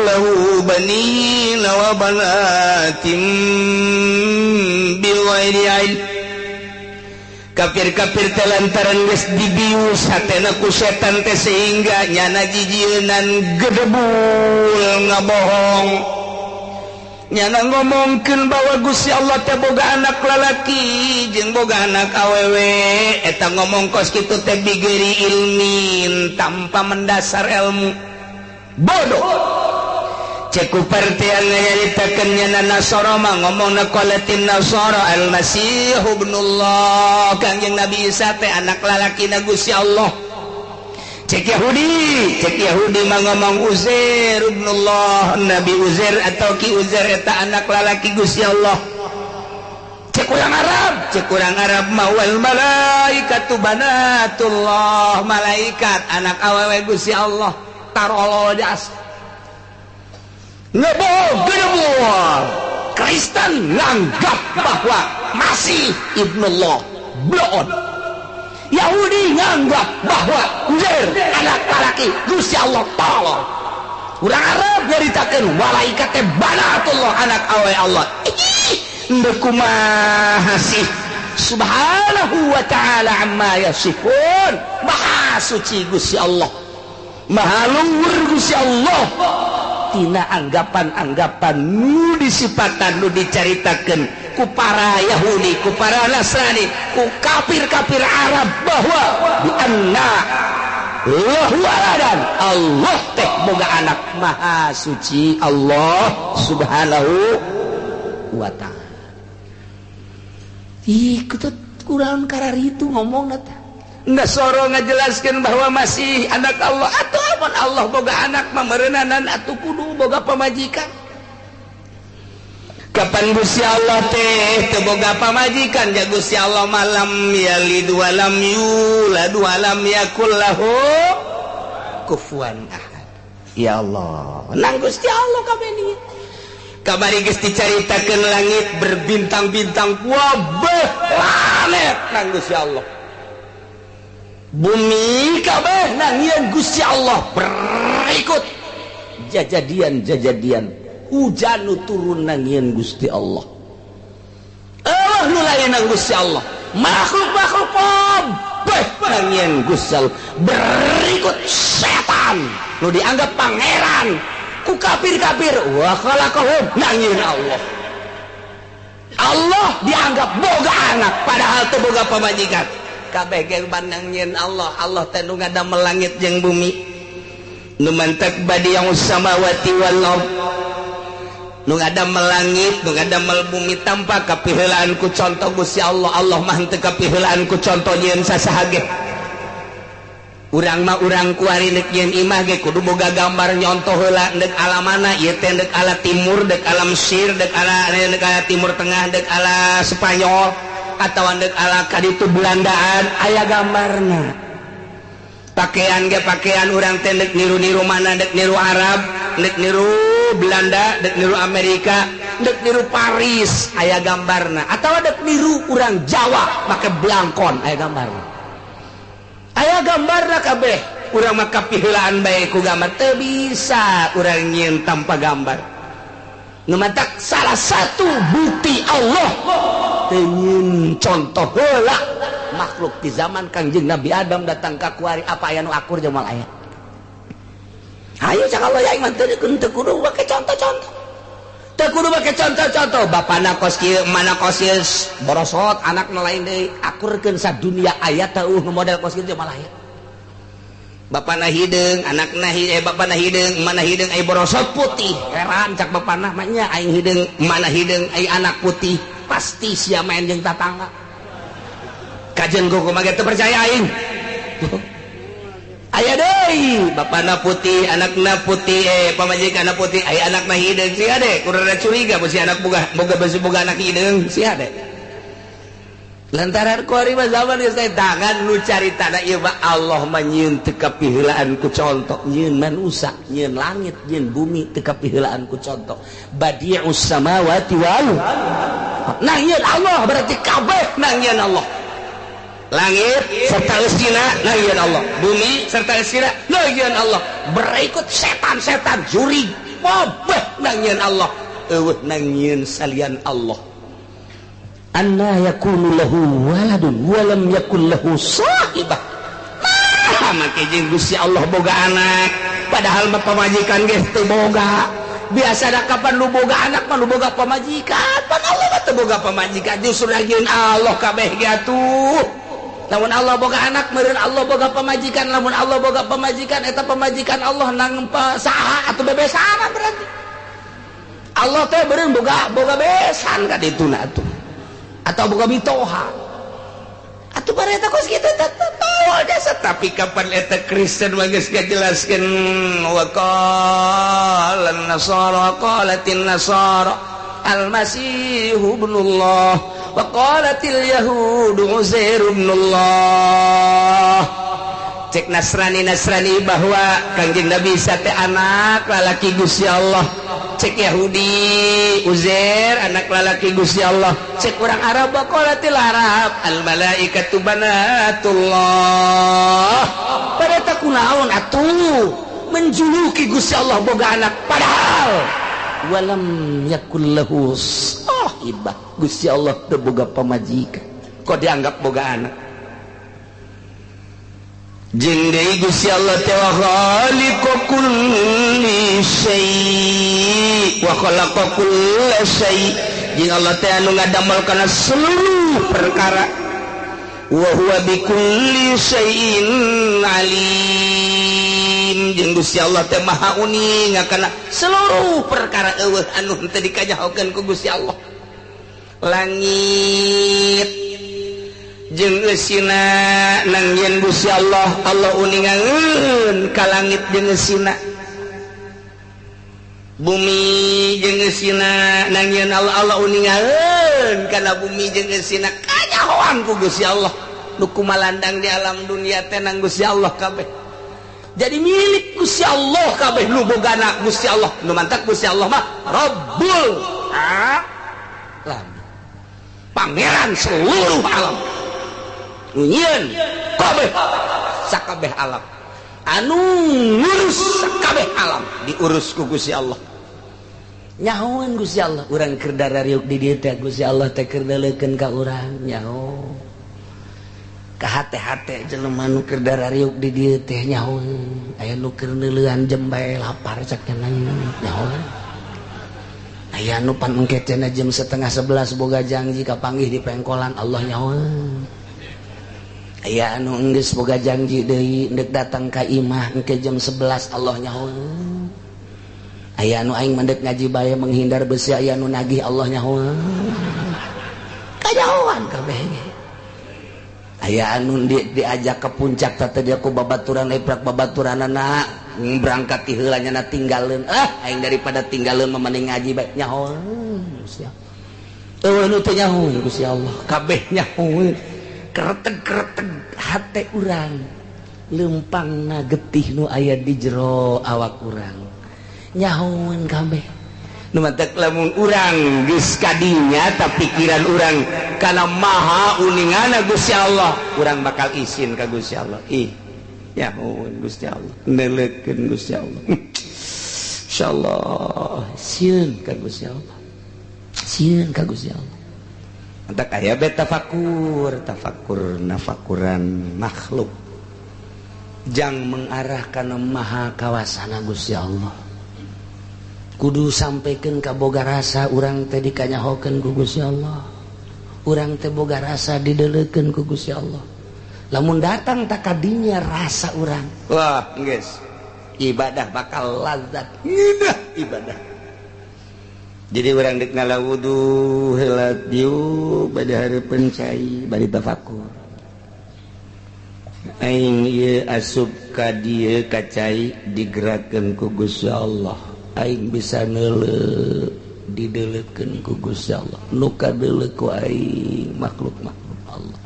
lahu banina wa banatin bighairi ilm. Kafir-kafir teh lantaran geus dibius hatena ku setan teh sehingga nyana jijieunan gedebul ngabohong. Nyana ngomongkeun bahwa Gusti Allah teh boga anak lalaki jeung boga anak awewe. Eta ngomong kos kitu teh bigeri ilmin tanpa mendasar ilmu. Bodoh. Cek kupartian nyaritakeun nyana Nasara mah ngomongna qalatin Nasara al-Masih ibnullah. Kangjeng Nabi Isa teh anak lalakina Gusti Allah. Cek Yahudi mah ngomong Uzair ibnullah, Nabi Uzair atau Ki Uzair eta anak lalaki Gusti Allah. Cek urang Arab mah wal malaikatu banatullah, malaikat anak awewe Gusti Allah. Tarolo jas. Ngebohong gedebul. Kristen nganggap bahwa Masih ibnullah bloon. Yahudi nganggap bahwa Uzair anak laki Gusti Allah tolong. Urang Arab nyaritakeun malaikat teh banatullah anak awe Allah. Ih, ndeu kumaha sih? Subhanahu wa ta'ala amma yasifun. Maha suci Gusti Allah. Maha luhur Gusti Allah. Tina anggapan-anggapan nu disipatan nu dicaritakeun ku para Yahudi, ku para Nasrani, ku kafir-kafir Arab bahwa bi anna lahu waladan, Allah teh boga anak. Maha suci Allah subhanahu wa ta'ala. Ih, kutut kurang kararitu ngomongna teh. Nasoro ngajelaskan bahwa masih anak Allah atau amun Allah boga anak mah meureunana atuh kudu boga pamajikan. Kapan Gusti Allah teh teu boga pamajikan ja Gusti Allah malam yalid walam yulad walam yakul lahu kufuwan ahad. Ya Allah, nang Gusti Allah kabeh ni. Kamari geus dicaritakeun langit berbintang-bintang kabeh planet nang Gusti Allah. Bumi kabeh nang yeun Gusti Allah berikut jajadian-jajadian hujan nu turun nang yeun Gusti Allah. Allah nu lain nang Gusti Allah. Makhluk-makhluk kabeh nang yeun Gusti Allah. Berikut setan nu dianggap pangeran ku kafir-kafir wa khalaqahum nang yeun Allah. Allah dianggap boga anak padahal teu boga pamajikan. Kabeh ge nang yeun Allah. Allah teh nu ngadamel langit jeung bumi. Nu mantak badi'us samawati wal ard. Nu ngadamel langit, nu ngadamel bumi tanpa kapiheulaan ku contoh Gusti Allah. Allah mah henteu kapiheulaan ku contoh nyieun sasaha ge. Urang mah urang kuari neuk nyieun imah ge kudu boga gambar nyontoh heula neuk ala mana ieu teh, neuk ala timur, deuk ala Mesir, deuk ala Timur Tengah, deuk ala Spanyol atawa deuk ala kaditu Belandaan, aya gambarna. Pakaian ge pakaian urang teh neuk niru-niru mana, deuk niru Arab, deuk niru Belanda, dek niru Amerika, dek niru Paris, aya gambarna. Atawa dek niru urang Jawa make blangkon, aya gambarna. Aya gambarna kabeh. Urang mah kapiheulaan bae ku gambar, teu bisa urang nyieun tanpa gambar. Nu matak salah satu bukti Allah teu nyieun contoh heula makhluk di zaman Kangjeng Nabi Adam datang ka kuari apa aya nu akur jeung moal aya. Ayo cak Allah ya iman teu kudu make contoh-contoh. Teu kudu make contoh-contoh. Bapana kos kieu, mana kos ieu borosot, anakna lain deui. Akurkeun sadunia aya teu model kos kieu malah aya. Bapana hideung, anakna bapana hideung, mana hideung ai borosot putih. Heran cak bapana mah nya aing hideung, mana hideung ai anak putih. Pasti sia main jeung tatangga. Kajen kumaha ge teu percaya aing. Aya deui bapana putih, anakna putih, pamajikanna putih, aya anakna hideung sia de, kurang curiga besi anak boga boga besi boga anak hideung sia de. Lantaran kuari mah zaman geus teh tangan nu caritana ieu mah Allah mah nyieun teu kapiheulaan ku contoh, nyieun manusa, nyieun langit, nyieun bumi teu kapiheulaan ku contoh. Badi'us samawati wal ardh. Nah nyieun Allah berarti kabeh nang nyieun Allah. Langit serta eusina nang yeun Allah, bumi serta eusina nang yeun Allah. Berikut setan-setan juri kabeh nang yeun Allah, eueuh nang yeun salian Allah. Anna yakunu lahu waladun wa lam yakul lahu sahibah. Nah, make jeung Gusti Allah boga anak, padahal mah pamajikan geus teu boga. Biasa da kapan lu boga anak mah lu boga pamajikan, pan Allah mah teu boga pamajikan, justru nyieun Allah kabeh ge atuh. Lamun Allah boga anak meureun Allah boga pamajikan, lamun Allah boga pamajikan eta pamajikan Allah nang saha atuh bebesana berarti. Allah teh meureun boga besan ka dituna atuh. Atau boga mitoha. Atuh bare eta kos kitu tetep jasa, tapi kapan eta Kristen mah geus ngajelaskeun wa qala an-nasara qalatin nasara al-masihu ibnullah wa qalatil yahudu Uzair ibnullah. Cek Nasrani bahwa Kangjeng Nabi Isa teh anak lalaki Gusti Allah. Cek Yahudi Uzair anak lalaki Gusti Allah. Cek urang Arab wa qalatil Arab al malaikatu banatullah. Pada tak kunaon atuh menjuluki Gusti Allah boga anak padahal walam yakul lahu sahibah. Gusti Allah teu boga pamajikan, kok dianggap boga anak. Jeung deui Gusti Allah teh wa khaliqu kulli syai' wa khalaqa kulla syai'. Jeung Allah teh anu ngadamel kana seluruh perkara. Wa huwa bikulli syai'in alim. Jeung Gusti Allah teh maha uning kana seluruh perkara eueuh anu henteu dikanyahokeun ku Gusti Allah. Langit jeung eusina nang yen Gusti Allah, Allah uningangeun ka langit jeung eusina. Bumi jeung eusina nang yen Allah, Allah uningangeun kana bumi jeung eusina. Kanyahoan ku Gusti Allah nu kumalandang di alam dunia teh nang Gusti Allah kabeh. Jadi milik Gusti Allah kabeh nu bogana Gusti Allah. Nu mantak Gusti Allah mah Rabbul Alamin. Pangeran seluruh alam. Nu nyieun kabeh sakabeh alam. Anu ngurus sakabeh alam diurus ku Gusti Allah. Nyahoan Gusti Allah, urang keur darariuk di dieu teh Gusti Allah teh keur deuleukeun ka urang nyaho. Ka hate-hate jelema nu keur darariuk di dieu teh nyaho. Aya nu keur neuleuan jembae lapar cak nyaho. Aya nu pan engke cenah jam 10:30 boga janji kapanggih di pengkolan Allah nyaho. Aya anu enggeus boga janji deui ndek datang ka imah engke jam 11 Allah nyaho. Aya anu aing mendek ngaji bae menghindar besi aya anu nagih Allah nyaho. Kanyahoan kabeh ge. Aya anu diajak ke puncak teh dia ku babaturan eprak babaturanana berangkat ti heula nya tinggalkeun. Ah aing daripada tinggalkeun mah mending ngaji bae nyaho. Gusti Allah. Eueuh nu teu nyaho Gusti Allah kabeh nyaho. Kereteg-kereteg hate urang leumpangna getih nu aya di jero awak urang. Nyahoan kabeh nu matak lamun urang geus kadinya ta pikiran urang kana maha uningana Gusti Allah urang bakal isin ka Gusti Allah. Ih nyahoan Gusti Allah neuleukeun Gusti Allah insyaallah sieun ka Gusti Allah sieun ka Gusti Allah. Mantak aya be tafakur tafakur nafakuran makhluk jang mengarah kana maha kawasana Gusti Allah. Kudu sampaikan ka boga rasa urang teh dikanyahokeun ku Gusti Allah. Urang teh boga rasa dideleukeun ku Gusti Allah. Lamun datang tak kadinya rasa urang. Wah, geus. Ibadah bakal lazat. Ngeunah ibadah. Jadi urang deuk ngala wudu heula diuk bade hareupeun cai bari tafakur. Aing ieu asup ka dieu ka cai digerakkeun ku Gusti Allah. Aing bisa neuleuh dideleukeun ku Gusti Allah. Nu kadeuleuh ku aing makhluk-makhluk Allah.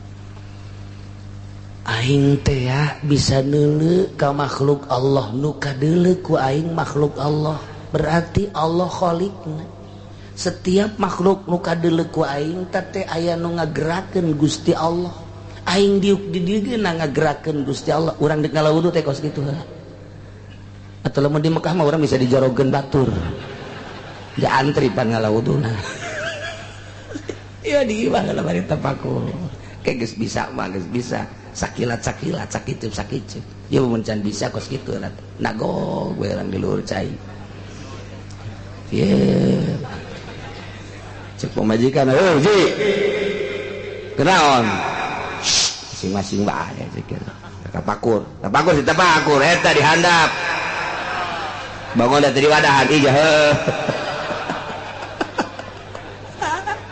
Aing teh bisa neuleuh ka makhluk Allah, nu kadeuleuh ku aing makhluk Allah. Berarti Allah khaliqna. Setiap makhluk nu kadeuleuh ku aing teh aya nu ngagerakeun Gusti Allah. Aing diuk di dieu ge ngagerakeun Gusti Allah. Urang deuk ngala wudu teh kos kitu heula. Atau lamun di Mekah mah orang bisa dijorogeun batur. Ja antri pan ngalawuduna. Ya di imah lah bari tapakur. Kayak geus bisa mah geus bisa. Sakilat-sakilat, sakicup-sakicup. Ya mun can bisa kos kitu nagog we urang di luhur cai. Ye. Cek pamajikan, "Heuh, Ji. Kenaon?" Masing-masing bae cek. Tapakur, tapakur si tapakur eta dihandap. Bangun dari wadahan ija heuh.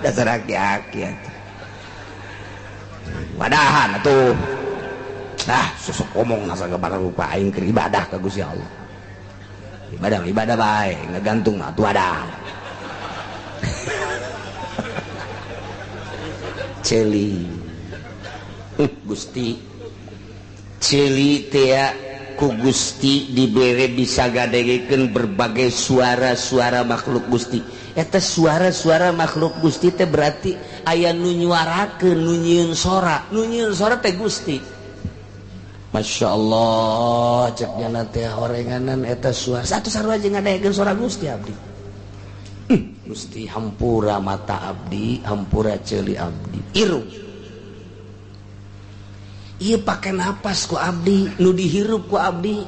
Dasar aki-aki wadahan atuh. Nah, sosok omong nasa gabar rupa aing keur ibadah ka Gusti Allah. Ibadah ibadah bae, ngagantung mah atuh wadah. Celi. Gusti. Celi teh ku Gusti dibere bisa gadegekeun berbagai suara-suara makhluk Gusti. Eta suara-suara makhluk Gusti teh berarti aya nu nyuarakeun, nu nyieun sora, nu nyieun sora teh Gusti. Masya Allah, cek jana teh horenganan eta suara. Satu sarua jeung ngadegekeun suara Gusti abdi. Gusti hampura mata abdi, hampura ceuli abdi. Irung. Ieu pake napas ku abdi, nu dihirup ku abdi,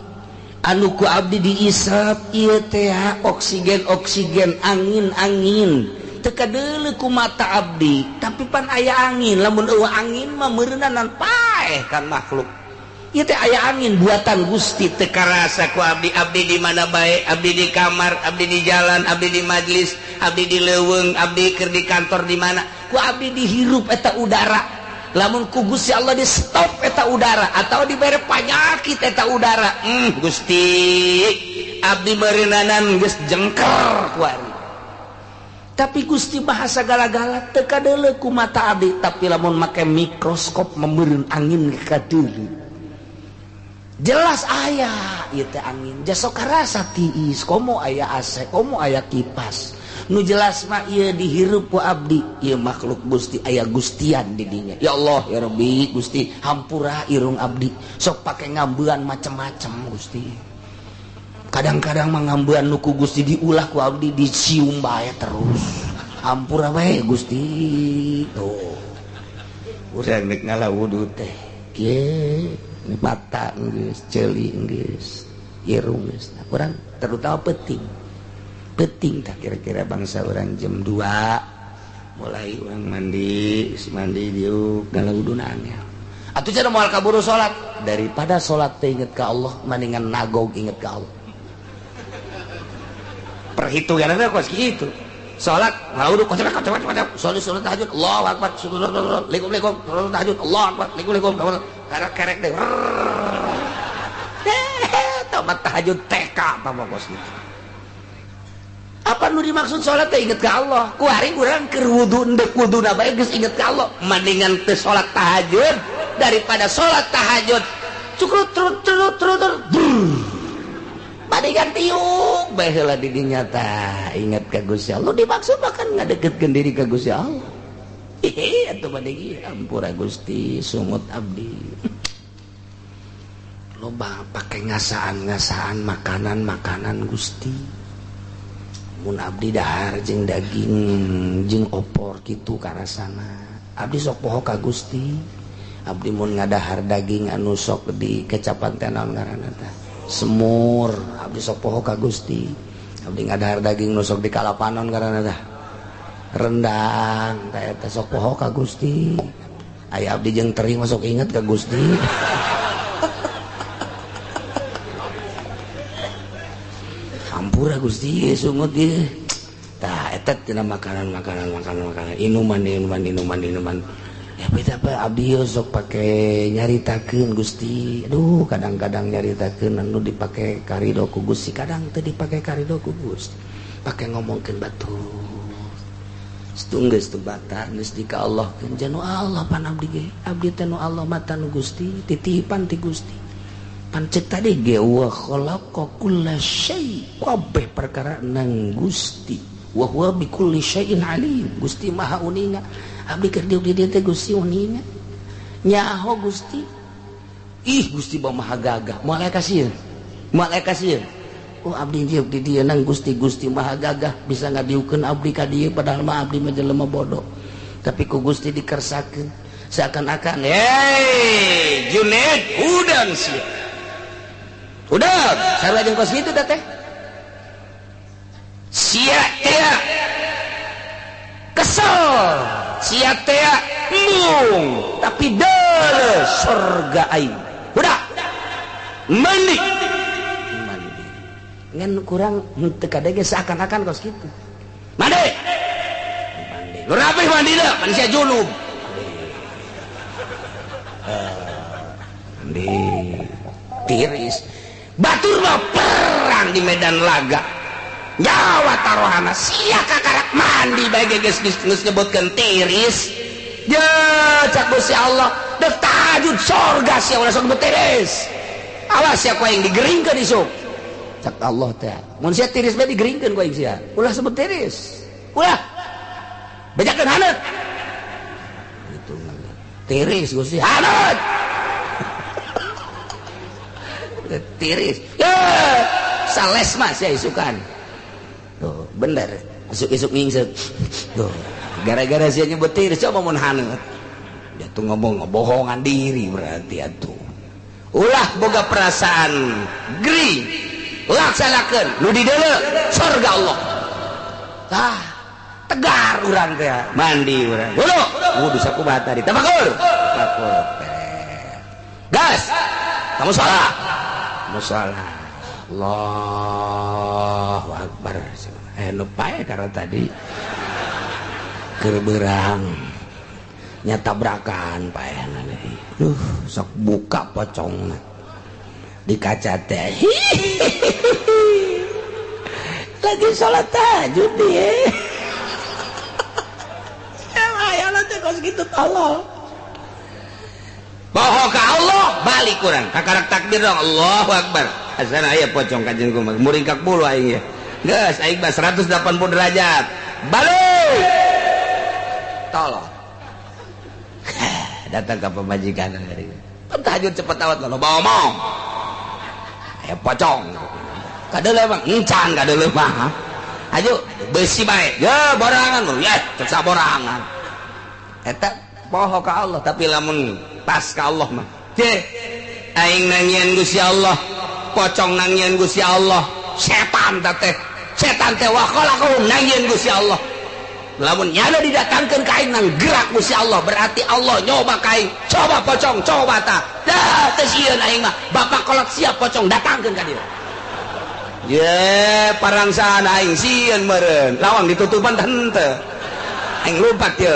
anu ku abdi diisap ieu teh oksigen-oksigen, angin-angin. Teu kadeuleu ku mata abdi, tapi pan aya angin, lamun eueuh angin mah meureunanan paeh kan makhluk. Ieu teh aya angin buatan Gusti teu karasa ku abdi, abdi di mana bae, abdi di kamar, abdi di jalan, abdi di majlis, abdi di leuweung, abdi keur di kantor di mana, ku abdi dihirup eta udara. Lamun ku Gusti Allah di stop eta udara atau dibere panyakit eta udara. Gusti abdi meureunnanan geus jengker kuari. Tapi Gusti bahasa gala-gala teu kadeuleu ku mata abdi, tapi lamun make mikroskop meureun angin kadeuleu. Jelas aya ieu teh angin jasok karasa tiis komo aya AC komo aya kipas nu jelas mah ieu dihirup ku abdi ieu makhluk Gusti aya gustian di dinya. Ya Allah ya Rabbi Gusti hampura irung abdi sok pake ngambean macem-macem Gusti. Kadang-kadang mah ngambean nu ku Gusti diulah ku abdi dicium bae terus. Hampura bae Gusti. Tuh. Urang rek ngala wudu teh kieu mata geus ceuli geus irung geus. Urang terutama penting. Penting tak kira-kira bangsa orang jam 2 mulai orang mandi, mandi diuk ngala wuduna angel. Atuh cenah moal kaburu salat daripada salat teh inget ka Allah mendingan nagog inget ka Allah. Perhitunganna kos kitu. Salat ngala wudu kocok kocok kocok salat salat tahajud Allahu akbar assalamualaikum salat tahajud Allahu akbar assalamualaikum karek kerek deh tobat tahajud TK apa kos gitu. Apa nu dimaksud salat teh inget ka Allah kuari urang keur wudu endek wuduna bae geus inget ka Allah mendingan teu salat tahajud daripada salat tahajud cukrut trut trut trut mendingan tiuk bae heula di dinya tah inget ka Gusti Allah dimaksud bahkan ngadeketkeun diri ka Gusti Allah. Hehe atuh bade ampura Gusti sungut abdi. Loba pake ngasaan-ngasaan makanan-makanan Gusti. Mun abdi dahar jeung daging jeung opor kitu karasana. Abdi sok poho ka Gusti. Abdi mun ngadahar daging anu sok di kecapan teh naon ngaranna tah? Semur. Abdi sok poho ka Gusti. Abdi ngadahar daging nu sok di kalapanon ngaranna tah? Rendang tah eta sok poho ka Gusti. Aya abdi jeung teri mah sok inget ka Gusti. Ampura Gusti sungut ieu. Tah eta tina makanan-makanan makanan-makanan inuman inuman inuman inuman. Ya beda apa abdi sok pake nyaritakeun Gusti. Aduh kadang-kadang nyaritakeun anu dipake karido ku Gusti, kadang teu dipake karido ku Gusti. Pake ngomongkeun batur. Geus teu bata geus di ka Allah keun janu Allah pan abdi ge. Abdi teh nu Allah mata nu Gusti, titipan ti Gusti. Pan ceuk tadi ge wa khalaqa kulla syai, kabeh perkara nang Gusti. Wa huwa bi kulli syai'in alim. Gusti Maha uninga. Abdi keur diuk di dieu teh Gusti uninga. Nyaho Gusti. Ih Gusti Maha gagah. Moal aya kasieun. Moal aya kasieun. Oh abdi diuk di dieu nang Gusti Gusti Maha gagah bisa ngadiukeun abdi ka dieu padahal mah abdi mah jelema bodoh. Tapi ku Gusti dikersakeun seakan-akan hey Junaid udang sia. Udang sarua jeung kos kitu teh. Sia teh kesel, sia teh embung, tapi deuleu surga aing. Udah mandi. Ngan kurang teu kadege seakan-akan kos kitu. Mandi. Mandi. Nu rapih mandina, manusia junub. Mandi. Tiris. Batur mah perang di medan laga. Nyawa taruhana sia kakarak mandi bae geus geus nyebutkeun tiris. Ya cak Gusti Allah, dek tahajud surga sia ulah sok tiris. Awas sia ku aing digeringkeun isuk. Cak Allah teh mun sia tiris bae digeringkeun ku aing sia ulah sebut tiris ulah bejakeun haneut gitu tiris Gusti haneut tiris ye sales mah sia isukan tuh bener isuk-isuk nyingset tuh gara-gara sia nyebut tiris coba mun haneut dia tuh ngomong ngebohongan diri berarti atuh ulah boga perasaan gering laksanakeun nu di deuleu surga Allah. Tah tegar urang teh mandi urang. Wudu, wudu sakumaha tadi. Tafakur. Tafakur. Gas. Kamu salat. Musala. Allahu akbar. Nu pae karena tadi keur beurang nya tabrakan paehna deui. Duh, sok buka pocongna. Di kaca teh lagi sholat tahajud dia ya lah teh kos gitu tolol. Poho ka Allah balik kurang kakarak takbir dong Allahu Akbar. Asana aya pocong kajen kumaha muringkak bulu aing ya. Geus aing mah 180 derajat. Balik. Tolong. Datang ke pemajikan dari. Tahajud cepet awat lo bawa omong. Aya pocong. Kadeuleu mah encan kadeuleu mah. Ayo besi bae. Ya borangan lo. Ya cek saborangan. Eta poho ka Allah tapi lamun pas ka Allah mah. Ceh aing nangieun Gusti Allah, pocong nangieun Gusti Allah, setan teh. Setan teh wa khalaqahum nangieun Gusti Allah. Lamun nyana didatangkeun ka aing nang gerak Gusti Allah, berarti Allah nyoba ka aing. Coba pocong, coba ta. Dah teu sieun aing mah. Bapak kolot siap pocong datangkeun ka dieu. Ye, parangsaan aing sieun meureun. Lawang ditutupan teh henteu. Aing lumpat ye.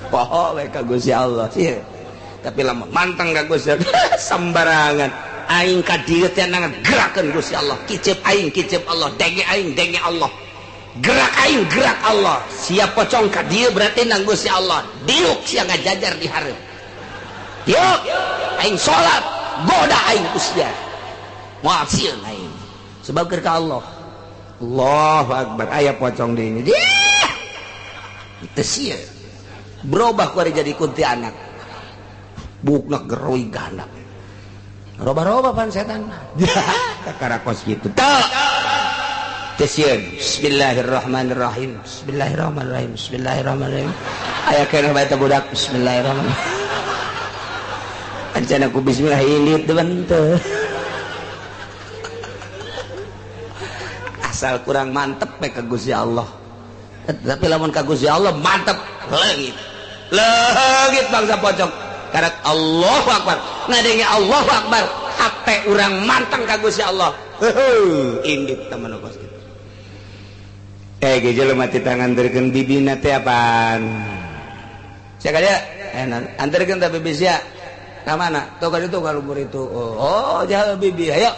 Poho we ka Gusti Allah sieun. Tapi lamun manteng ka Gusti Allah sembarangan. Aing ka dieu teh ngagerakeun Gusti Allah. Kicep aing kicep Allah, denge aing denge Allah. Gerak aing gerak Allah. Siap pocong ka dieu berarti nang Gusti Allah. Diuk sia ngajajar di hareup. Diuk aing salat, goda aing ku sia. Moal sieun aing. Sebab keur ka Allah. Allahu Akbar aya pocong di ini. Teu sieun. Berubah ku jadi kuntilanak. Bukna geroi gandap. Roba-roba pan setan. Kakara kos gitu. Teu sieun. Bismillahirrahmanirrahim. Bismillahirrahmanirrahim. Bismillahirrahmanirrahim. Aya keneh bae teh budak. Bismillahirrahmanirrahim. Ancana ku bismillah ilit teu henteu. Asal kurang mantep we ka Gusti Allah. Tapi lamun ka Gusti Allah mantep leungit. Leungit bangsa pocong. Karak Allahu Akbar. Ngadenge Allahu Akbar. Hate urang manteng ka Gusti Allah. Heuh, indit temen kos kitu. Ge jelema ti tanganterkeun bibina teh apaan? Sia ka dieu? Anterkeun ta bibi sia. Ka mana? Tuh ka ditu ka luhur itu. Oh, jauh bibi. Ayo.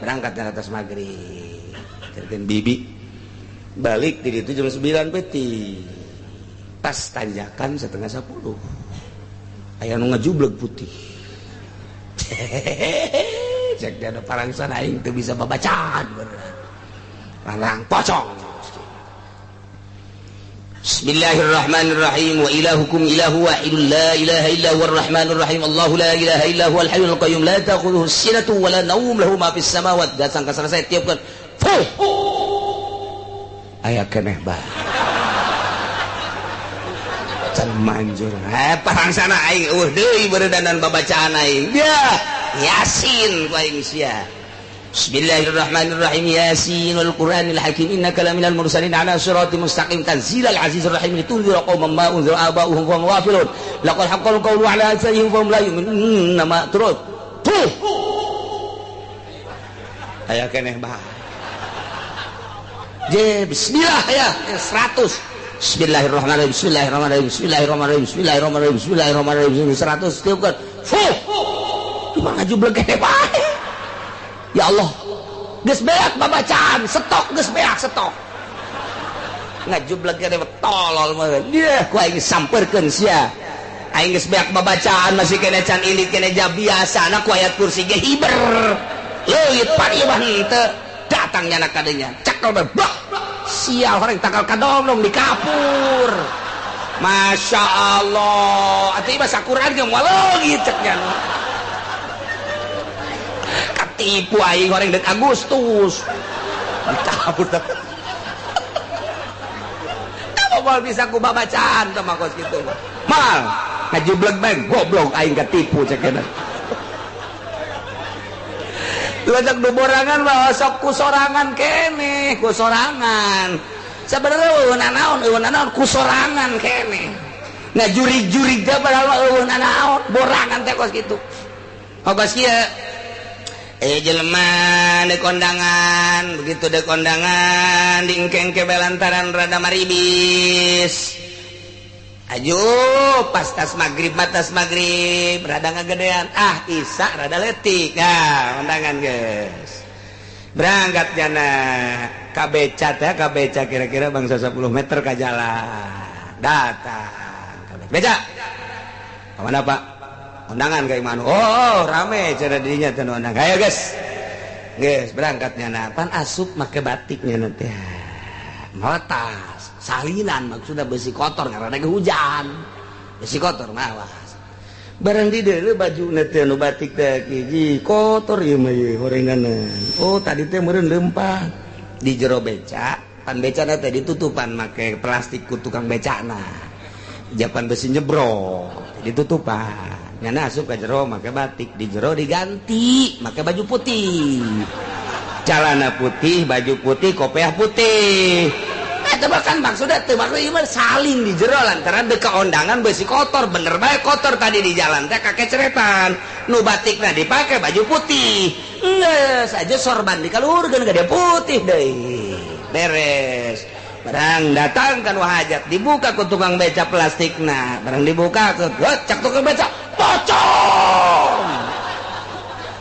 Berangkat ke atas maghrib. Anterkeun bibi. Balik di ditu jam 9 peuting. Pas tanjakan 9:30. Aya nu ngajubleg putih. Cek dia ada parangsan aing teu bisa babacaan beneran. Parang pocong. Bismillahirrahmanirrahim. Wa ilahukum ilahu wahidun la ilaha illa huwar rahmanur rahim. Allahu la ilaha illa huwal hayyul qayyum la ta'khudhuhu sinatun wa la nawm lahu ma fis samawati. Datang ka selesai tiupkeun. Fuh. Aya keneh bae. Can manjur. Parangsana aing eueuh deui beuredanan babacaan aing. Dia Yasin ku aing sia. Bismillahirrahmanirrahim. Yasin wal Qur'anil Hakim innaka laminal mursalin ala siratim mustaqim tanzilal azizir rahim litunzira qauman ma unzira aba'uhum wa hum ghafilun. Laqad haqqal qawlu ala aktsarihim fa hum la yu'minun. Nama terus. Tuh. Aya keneh bae. Je bismillah ya 100. Bismillahirrahmanirrahim. Bismillahirrahmanirrahim. Bismillahirrahmanirrahim. Bismillahirrahmanirrahim. Bismillahirrahmanirrahim. 100 tiupkeun. Fuh. Cuma ngajubleg keneh bae. Ya Allah. Geus beak babacaan, stok geus beak stok. Ngajubleg keneh tolol mah. Dia ku aing sampeurkeun sia. Aing geus beak babacaan masih keneh can ilit keneh ja biasana ku ayat kursi ge hiber. Leuit pan ieu mah henteu. Datang nyana kadenya. Cekel bae. Sial orang takal kadongdong di kapur. Masya Allah. Atuh ieu mah sakuran ge moal leungit cek nya. Katipu aing orang dek Agustus. Dikapur teh. Kamu moal bisa ku babacaan teh mah kos kitu mah. Mal ngajubleg bae goblok aing katipu cek nya. Lajak du borangan mah sok ku sorangan keneh, ku sorangan. Sebenarnya eueuh nanaon, eueuh nanaon ku sorangan keneh. Ngajurig-jurig teh padahal mah eueuh nanaon, borangan teh kos kitu. Oh kos kieu. Jelema deuk kondangan, begitu deuk kondangan diengkeng-ke lantaran rada maribis. Ayo pas tas maghrib matas maghrib rada ngagedean, ah isa rada leutik. Nah, kondangan geus. Berangkat jana ka beca teh, ka beca kira-kira bangsa 10 meter ka jalan. Datang Beca. Kemana Pak? Undangan ka imah. Oh, rame cara dirinya teh undang. Ayo guys. Geus berangkatnya nah, pan asup make batiknya nanti. Mawa tas, salinan maksudnya besi kotor karena lagi hujan. Besi kotor mawa. Barang di deuleu baju teh nu batik teh hiji kotor ieu mah ieu horenganan. Oh, tadi teh meureun leumpang di jero beca, pan becana teh ditutupan make plastik ku tukang becana. Japan besi nyebrok ditutupan. Nyana asup ka jero make batik, di jero diganti make baju putih. Celana putih, baju putih, kopiah putih. Eta bahkan maksudnya teu maksud ieu mah salin di jero lantaran deka ondangan besi kotor, bener bae kotor tadi di jalan teh kakeceretan. Nu batikna dipake baju putih. Geus aja sorban dikaluhurkeun ka dia putih deui. Beres. Barang datang kan hajat dibuka ku tukang beca plastikna, barang dibuka ke cak tukang beca pocong.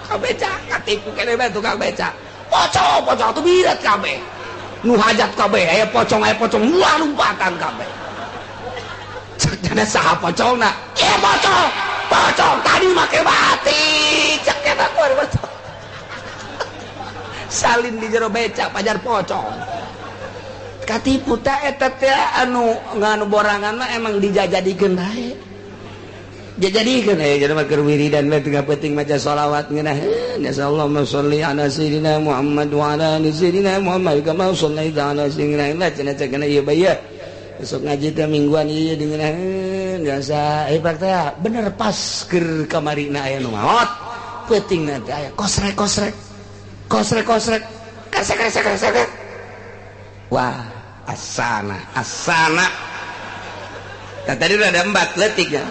Tukang beca katipu kene bae tukang beca. Pocong, pocong tuh birat kabeh. Nu hajat kabeh aya pocong wah lompatan kabeh. Cek jana saha pocongna? Ieu pocong. Pocong tadi make batik. Cek eta kuar pocong. Salin di jero beca pajar pocong. Katipu ta eta teh anu nganu borangan mah emang dijajadikeun bae. Dijadikeun aya jadi mah keur wiridan we tengah peuting maca sholawat ngeunah. Nasallahu sholli ala sayyidina Muhammad wa ala ali sayyidina Muhammad kama shallaita ala sayyidina Ibrahim cenah cenah ieu bae. Besok ngaji teh mingguan ieu dengeun biasa. Eh pak teh bener pas keur kamarina aya nu maot. Peutingna teh aya kosrek kosrek. Kosrek kosrek. Kresek kresek kresek. Wah, asana, asana. Nah, tadi udah ada 4 letik ya.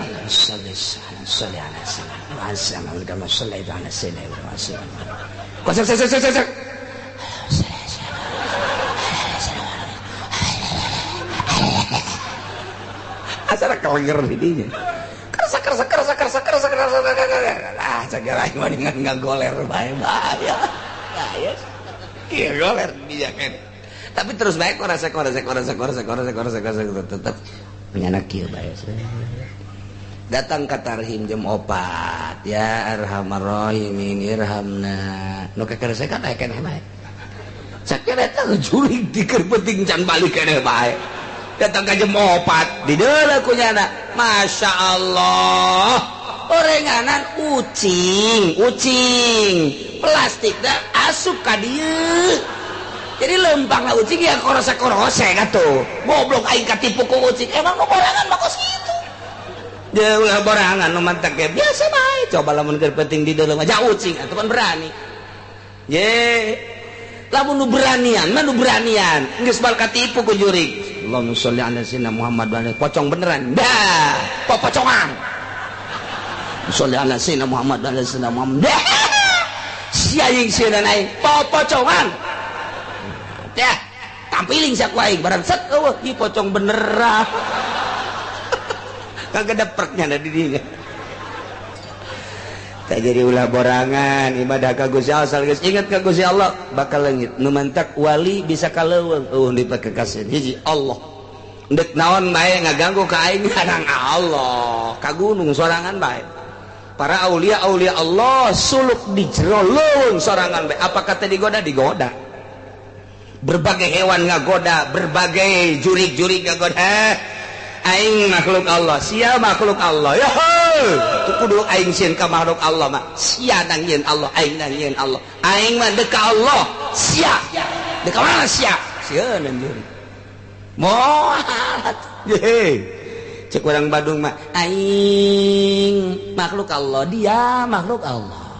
Asana kelenger didinya. Kerasa kerasa kerasa kerasa kerasa kerasa. Ah, segala mendingan ngagoler bae bahaya. Bahaya. Kieu goler didinya kan. Tapi terus baik korasa korasa korasa korasa korasa korasa korasa tetap menyanak kieu bae. Datang ka tarhim jam 4 ya arhamar rahimin irhamna. Nu kakeresekan aya keneh bae. Sakieu eta jurig di keur penting can balik keneh bae. Datang ka jam 4 di deuleu ku nyana. Masya Allah. Orenganan ucing, ucing. Plastik da asup ka dieu. Jadi lempang lah ucing ya korose-korose atuh. Goblok aing katipu ku ucing. Emang nu borangan mah kos kitu. Dia ulah borangan nu mantak ge biasa bae. Coba lamun keur penting di dalam aja ucing atuh pan berani. Ye. Lamun nu beranian mah nu beranian. Geus bal katipu ku jurig. Allahumma sholli ala sayyidina Muhammad wa ala pocong beneran. Dah, popocongan. Sholli ala sayyidina Muhammad wa ala sayyidina Muhammad. Dah. Sia jeung sieun aing popocongan. Ya, tampiling sia ku aing barang set eueuh ieu pocong beneran. Kagak depreknya da di dinya. Tak jadi ulah borangan ibadah ka Gusti Allah asal geus ingat ka Gusti Allah bakal leungit. Nu mantak wali bisa ka leuweung eueuh dipake kasih hiji Allah. Ndek naon bae ngaganggu ka aing kadang Allah, ka gunung sorangan bae. Para aulia aulia Allah suluk di jero leuweung sorangan bae. Apa kata digoda digoda. Berbagai hewan ngagoda, berbagai jurik-jurik ngagoda. Aing makhluk Allah, sia makhluk Allah. Ya tu kudu aing sieun ka makhluk Allah mah. Sia nang yeun Allah, aing nang yeun Allah. Aing mah deka Allah, sia. Deka mana sia? Sieun jurik. Moal. Ye. Cek urang Badung mah, aing makhluk Allah, dia makhluk Allah.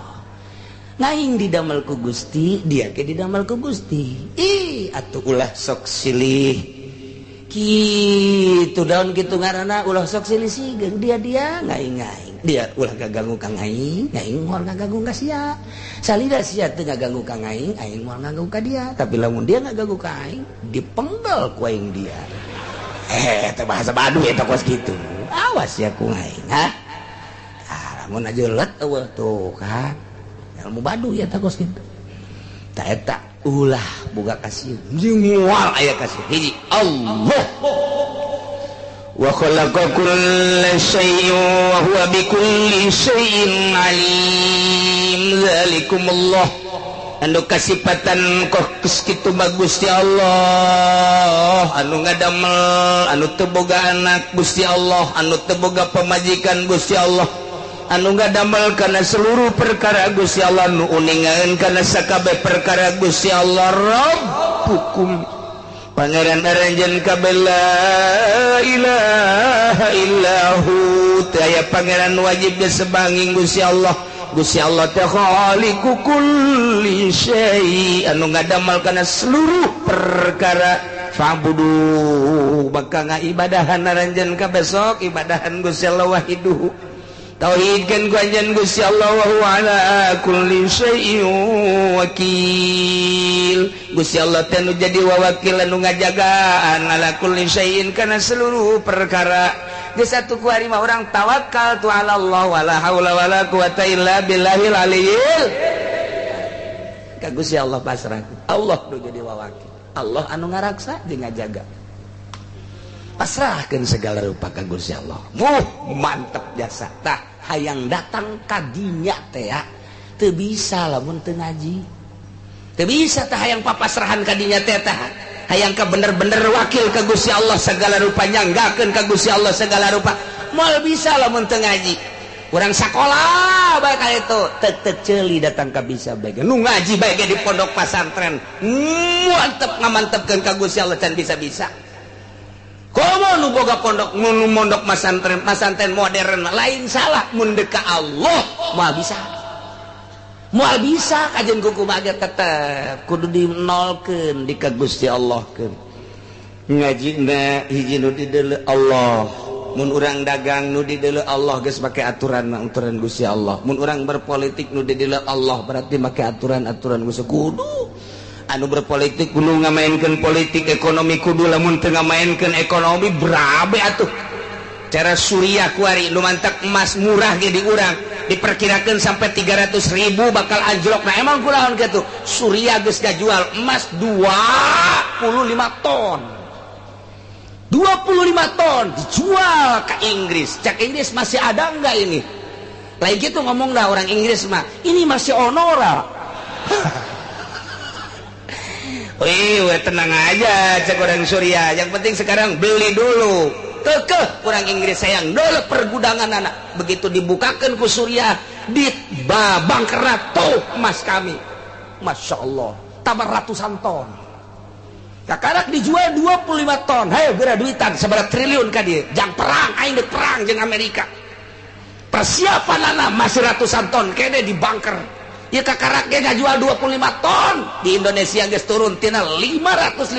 Ngaing didamel ku Gusti, dia ke didamel ku Gusti. Ih, atuh ulah sok silih. Kitu daun kitu ngaranna ulah sok silih sigeung dia dia ngaing-ngaing. Dia ulah gaganggu ka ngaing, ngaing moal ngaganggu ka sia. Salida sia teu ngaganggu ka ngaing, aing moal ngaganggu ka dia. Tapi lamun dia ngaganggu ka aing, dipenggal ku aing dia. Eta bahasa Baduy eta kos kitu. Awas ya ku ngaing, ha. Ah, lamun aja let eueuh tuh kan. Ilmu Baduy ya kos kitu. Ta eta ulah boga kasih. Jeung moal aya kasih. Hiji Allah. Wa khalaqa kulla syai'in wa huwa bikulli syai'in alim. Zalikumullah anu kasipatan kok kitu mah Gusti Allah, anu ngadamel anu teu boga anak Gusti Allah, anu teu boga pamajikan Gusti Allah, anu ngadamel kana seluruh perkara Gusti Allah, nu uningaeun kana sakabeh perkara Gusti Allah. Rabbukum pangeran aranjeun kabeh, la ilaha illahu, teu aya pangeran wajib disebanging Gusti Allah. Gusti Allah teh khaliqu kulli syai, anu ngadamel kana seluruh perkara. Fa'budu maka ngaibadahan aranjeun kabeh sok ibadahan Gusti Allah wahiduhu, tauhidkeun ku anjeun Gusti Allah, wa huwa ala kulli syai'in wakil. Gusti Allah teh nu jadi wawakil anu ngajagaan ala kulli syai'in kana seluruh perkara. Geus atuh ku ari mah urang tawakal tu ala Allah, wala haula wala quwata illa billahil aliyil. Ka Gusti Allah pasrah. Allah nu jadi wawakil, Allah anu ngaraksa jeung ngajaga. Pasrahkeun segala rupa ka Gusti Allah. Wuh, mantep jasa. Tah hayang datang ka dinya teh ya teu bisa lamun teu ngaji. Teu bisa tah hayang papasrahan ka dinya teh tah. Hayang ka bener-bener wakil ka Gusti Allah segala rupa, nyanggakeun ka Gusti Allah segala rupa. Moal bisa lamun teu ngaji. Urang sakola bae ka itu teu ceuli datang ka bisa bae. Nu ngaji bae ge di pondok pasantren. Mantep ngamantepkeun ka Gusti Allah can bisa-bisa. Komo nu boga pondok nu mondok masantren, masantren modern lain salah mun deuk ka Allah moal bisa. Moal bisa kajen kuku mah tetep kudu dinolkeun di ka Gusti Allah keun. Ngajina hiji nu dideuleu Allah, mun urang dagang nu dideuleu Allah geus make aturan aturan Gusti Allah. Mun urang berpolitik nu dideuleu Allah berarti make aturan-aturan Gusti. Kudu anu berpolitik kudu ngamaenkeun politik ekonomi, kudu lamun teu ngamaenkeun ekonomi berabe atuh. Cara Suriah kuari nu mantak emas murah ge di urang diperkirakan sampai 300.000 bakal anjlok. Nah emang kulaon kitu Suriah geus ngajual emas 25 ton. 25 ton dijual ke Inggris. Cak Inggris masih ada enggak ini? Lain gitu ngomong dah orang Inggris mah, ini masih onora. Wih, tenang aja cek orang Suriah. Yang penting sekarang beli dulu. Kekeh orang Inggris sayang dulu pergudangan anak. Begitu dibukakan ku Suriah di babang tuh emas kami. Masya Allah, tambah ratusan ton. Kakarak dijual 25 ton. Hayo geura duitan seberapa triliun ka dieu. Jang perang aing deuk perang jeung Amerika. Persiapan anak masih ratusan ton kene di bunker. Ya kakarak ge ngajual 25 ton. Di Indonesia geus turun tina 550,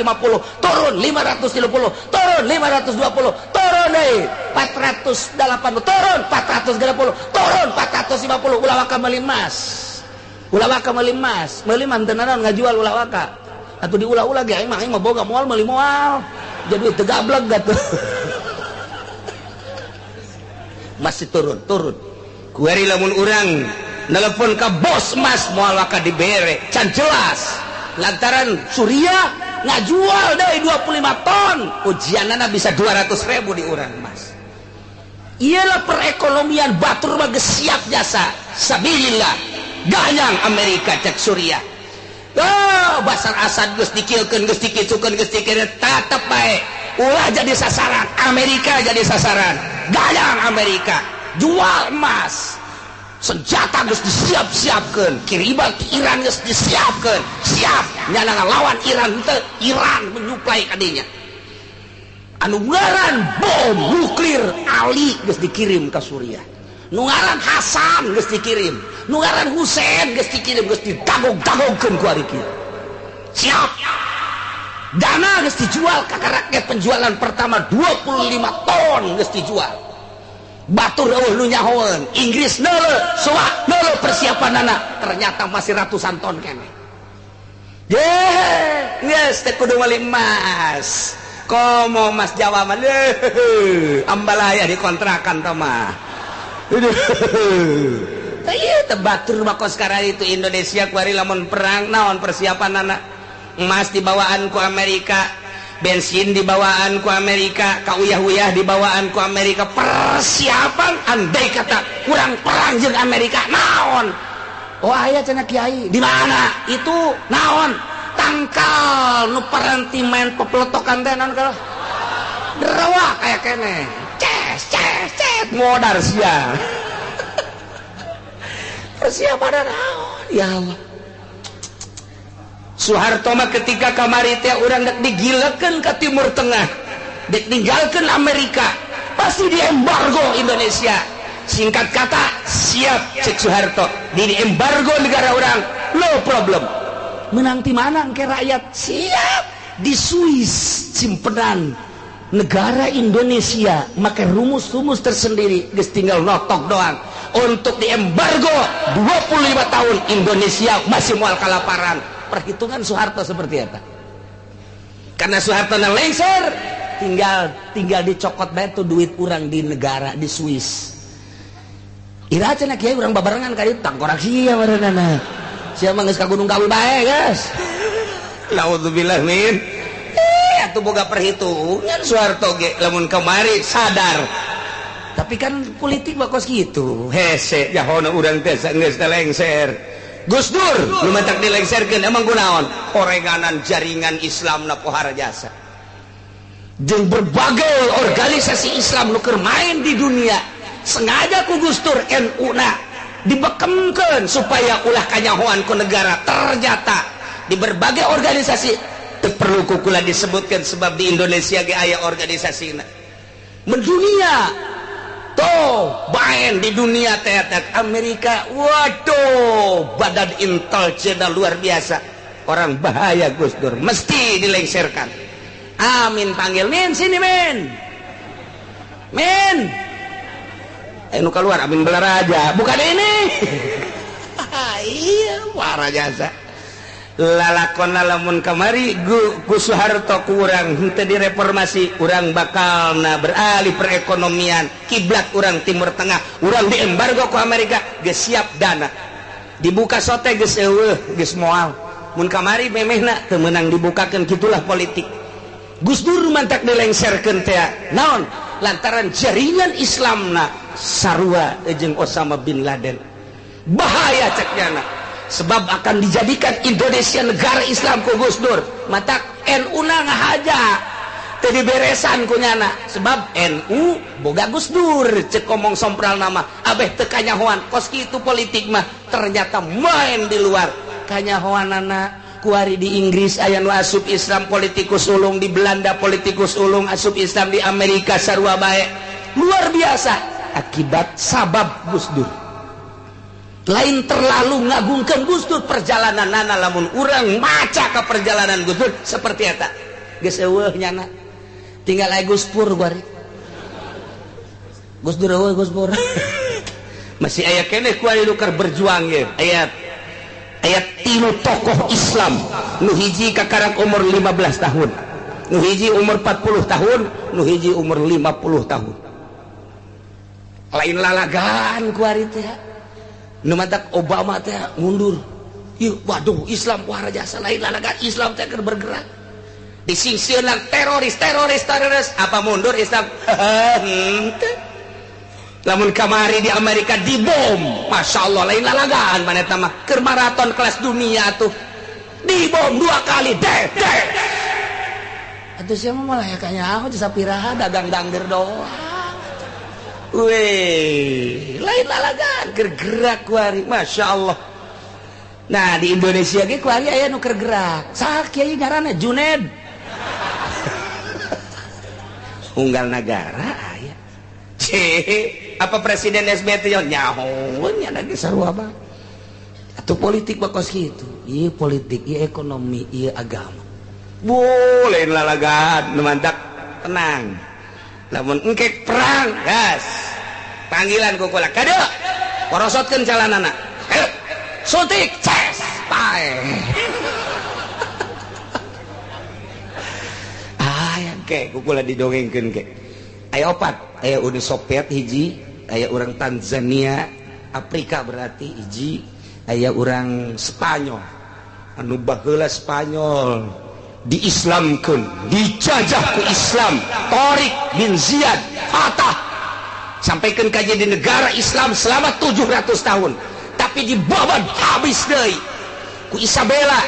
turun 530, turun 520, turun deui 480, turun 430, turun 450. Ulah waka meuli emas. Ulah waka meuli emas, meuli mah teu naon ngajual ulah waka. Atuh diulah-ulah ge aing mah boga moal meuli moal. Jadi teu gableg atuh. Masih turun, turun. Kuari lamun urang nelpon ke bos emas moal waka dibere, can jelas. Lantaran Suriah ngajual deui 25 ton, ujianana bisa 200.000 di urang emas. Iyalah perekonomian batur mah geus siap jasa. Sabilillah, gayang Amerika cek Suriah. Oh, Basar Asad geus dikilkeun, geus dikitukeun, geus dikireukeun, tetep bae. Ulah jadi sasaran, Amerika jadi sasaran. Gayang Amerika, jual emas. Senjata geus disiap-siapkeun, kiriman ke Iran geus disiapkeun, siap nyana ngalawan Iran teu, Iran menyuplai ka dinya. Anu ngaran bom nuklir Ali geus dikirim ka Suriah. Nu ngaran Hasan geus dikirim, nu ngaran Husein geus dikirim, geus didagog-dagogkeun ku ari kieu. Siap. Dana geus dijual ka rakyat, penjualan pertama 25 ton geus dijual. Batur eueuh nu nyahoeun, Inggris neuleuh, soak neuleuh persiapanana, ternyata masih ratusan ton keneh. Ye, geus teh kudu meuli emas. Komo emas Jawa mah leuh, ambalaya dikontrakan tah mah. Tah ieu teh batur mah kos sekarang itu Indonesia kuari lamun perang naon persiapanana. Emas dibawaan ku Amerika. Bensin dibawaan ku Amerika, kauyah-uyah dibawaan ku Amerika. Persiapan andai kata kurang perang jeung Amerika naon? Oh aya cenah kiai, di mana? Itu naon? Tangkal nu paranti main pepeletokan teh naon kalau? Derawak aya keneh. Ces ces ces modar sia. Persiapan naon? Ya Allah. Soeharto mah ketika kamari teh urang dek digilekeun ke Timur Tengah, dek ninggalkeun Amerika, pasti diembargo Indonesia. Singkat kata, siap cek Soeharto, di embargo negara orang, no problem. Menang ti mana ke rakyat? Siap di Swiss simpenan negara Indonesia, make rumus-rumus tersendiri, geus tinggal notok doang. Untuk diembargo 25 tahun Indonesia masih moal kalaparan. Perhitungan Soeharto seperti eta. Karena Soeharto lengser, tinggal dicokot bae tuh duit urang di negara di Swiss. Ira cenah kiai urang babarengan ka dieu tangkorak sia barenana. Sia mah geus ka Gunung Kawi bae, guys. Naudzubillah min. Atuh boga perhitungan Soeharto ge lamun kamari sadar. Tapi kan politik mah kos kitu. Hese jahona urang teh geus lengser. Gus Dur nu matak dilengserkeun emang kunaon? Orenganan jaringan Islam na pohara jasa. Jeung berbagai organisasi Islam nu keur main di dunia, sengaja ku Gus Dur NU na dibekemkeun supaya ulah kanyahoan ku negara. Ternyata di berbagai organisasi teu perlu ku kula disebutkeun sebab di Indonesia ge aya organisasina. Mendunia tuh main di dunia teater Amerika, waduh badan intelijen luar biasa, orang bahaya Gus Dur mesti dilengserkan. Amin panggil min sini min min, nu keluar amin belaraja bukan ini. Iya warah jasa lalakon lamun kamari ku Soeharto kurang henteu direformasi, urang bakal na beralih perekonomian kiblat urang Timur Tengah, urang diembargo ku Amerika geus siap dana dibuka sote geus eueuh geus moal. Mun kamari memehna teu meunang dibukakeun, kitulah politik. Gus Dur mantak dilengserkeun teh naon lantaran jaringan Islamna sarua jeung Osama bin Laden. Bahaya cek nyana, sebab akan dijadikan Indonesia negara Islam ku Gus Dur. Matak NU na ngahaja teu diberesan ku nyana, sebab NU boga Gus Dur cek omong sompral nama abeh teu kanyahoan kos kitu politik mah. Ternyata main di luar kanyahoanana. Kuari di Inggris aya nu asup Islam politikus ulung, di Belanda politikus ulung asup Islam, di Amerika sarua bae. Luar biasa akibat sabab Gus Dur. Lain terlalu ngagungkan Gus Dur perjalanan nana, lamun urang maca ke perjalanan Gus Dur seperti eta geus eueuh nyana, tinggal aya Gus Pur kuari. Gus Dur eueuh Gus Pur. Masih aya keneh kuari nu keur berjuang ye. Aya tilu tokoh Islam, nu hiji kakarak umur 15 tahun, nu hiji umur 40 tahun, nu hiji umur 50 tahun. Lain lalagan kuari teh. Nu matak Obama teh mundur. Ih, waduh Islam wah jasa lain lalagan Islam teh keur bergerak. Disingsieunan teroris teroris teroris, apa mundur Islam? Henteu. Lamun kamari di Amerika dibom, Masya Allah lain lalagan mana eta mah keur maraton kelas dunia tuh. Dibom 2 kali deh deh. Atuh sia mah malah ya kanyaho sapiraha dagang dangder doang. Weh, lain lalagan keur gerak kuari, Masya Allah. Nah di Indonesia ge kuari aya nu keur gerak. Saha kiai ngaranna Juned. Unggal nagara aya. Apa Presiden SBY teh nyaho nya lagi sarua bae. Atuh politik mah kos kitu. Ieu politik, ieu ekonomi, ieu agama. Boleh lalagan nu mantak tenang. Lamun engkek perang gas panggilan ku kula kade porosotkeun calanana suntik ces pae. Aya ke ku kula didongengkeun ke aya opat, aya Uni Soviet hiji, aya urang Tanzania Afrika berarti hiji, aya urang Spanyol anu baheula Spanyol Diislamkeun, dijajah ku Islam. Tariq bin Ziyad Fatah sampaikan ka jadi negara Islam selama 700 tahun. Tapi dibabat habis deui ku Isabella.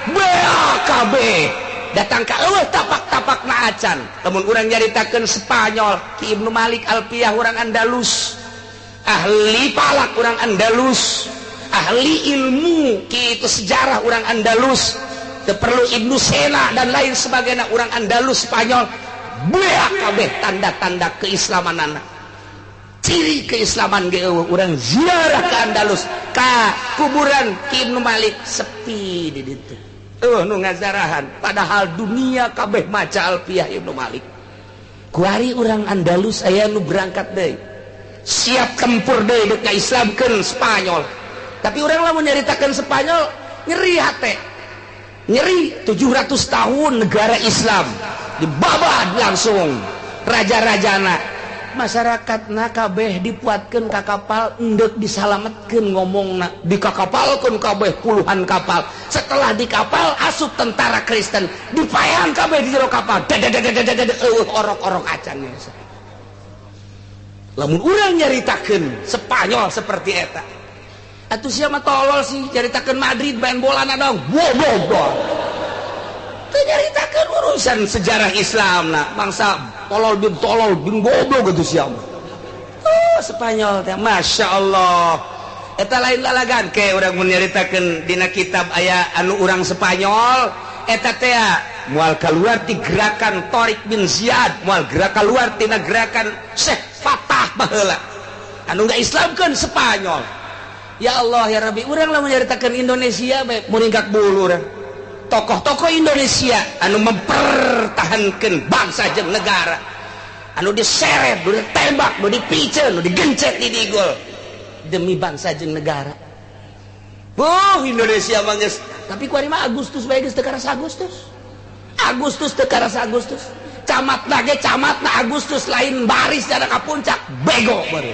BAKB datang ka eueuh tapak-tapak na acan. Lamun urang nyaritakeun Spanyol, Ki Ibnu Malik Alpiyah urang Andalus, ahli palak urang Andalus, ahli ilmu kitu sejarah urang Andalus, teu perlu Ibnu Sena dan lain sebagainya urang Andalus Spanyol. BAKB tanda-tanda keislamanana. Ciri keislaman ge eueuh urang ziarah ke Andalus, ka kuburan Ki Ibnu Malik sepi di ditu. Nu ngazarahan padahal dunia kabeh maca Alpiyah Ibnu Malik. Kuari urang Andalus aya nu berangkat deui, siap tempur deui deuk ngaislamkeun Spanyol. Tapi urang lamun nyaritakeun Spanyol nyeri hate. Nyeri 700 tahun negara Islam dibabad langsung raja-rajana. Masyarakatna kabeh dipuatkeun ka kapal endek disalametkeun ngomongna dikakapalkeun kabeh puluhan kapal. Setelah di kapal asup tentara Kristen dipaehan kabeh di jero kapal. Eueuh orok-orok acan. Lamun urang nyaritakeun Spanyol seperti eta. Atuh sia mah tolol sih nyaritakeun Madrid main bola na dong. Bodoh. Teu nyaritakeun urusan sejarah Islam na bangsa tolol bin goblok gitu sia mah. Oh, Spanyol teh Masya Allah. Eta lain lalagan ke urang mun nyaritakeun dina kitab aya anu urang Spanyol eta teh moal kaluar ti gerakan Tariq bin Ziyad, moal gerak kaluar tina gerakan Syekh Fatah baheula anu ngaislamkeun Spanyol. Ya Allah ya Rabbi, urang lamun nyaritakeun Indonesia bae muringkak bulu urang. Tokoh-tokoh Indonesia anu mempertahankan bangsa jeung negara anu diseret, nu ditembak, nu dipiceun, nu digencet di digol demi bangsa jeung negara. Buh, Indonesia mah geus, tapi kuari mah Agustus bae geus teu karasa Agustus. Agustus teu karasa Agustus. Camatna ge camatna Agustus lain baris dana ka puncak, bego baru.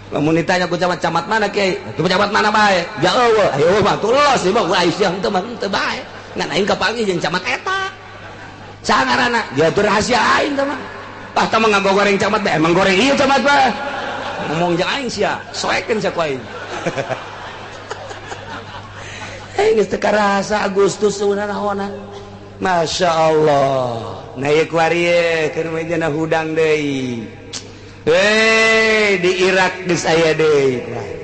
Lamun ditanya ku camat, camat mana kiai? Ku camat mana bae? Ja eueuh, ayo mah tulos ieu mah Aisyah henteu mah henteu bae. Ngan aing kapanggih jeung camat eta. Saha ngaranna? Ya teu rahasia aing teh mah. Tah tah mah ngagoreng camat bae, emang goreng ieu camat bae. Ngomong jeung aing sia, soekeun sia ku aing. Aing geus teu karasa Agustus naonan. Masya Allah. Nah ieu kuari ye keur mah hudang deui. Hei, di Irak geus aya deui.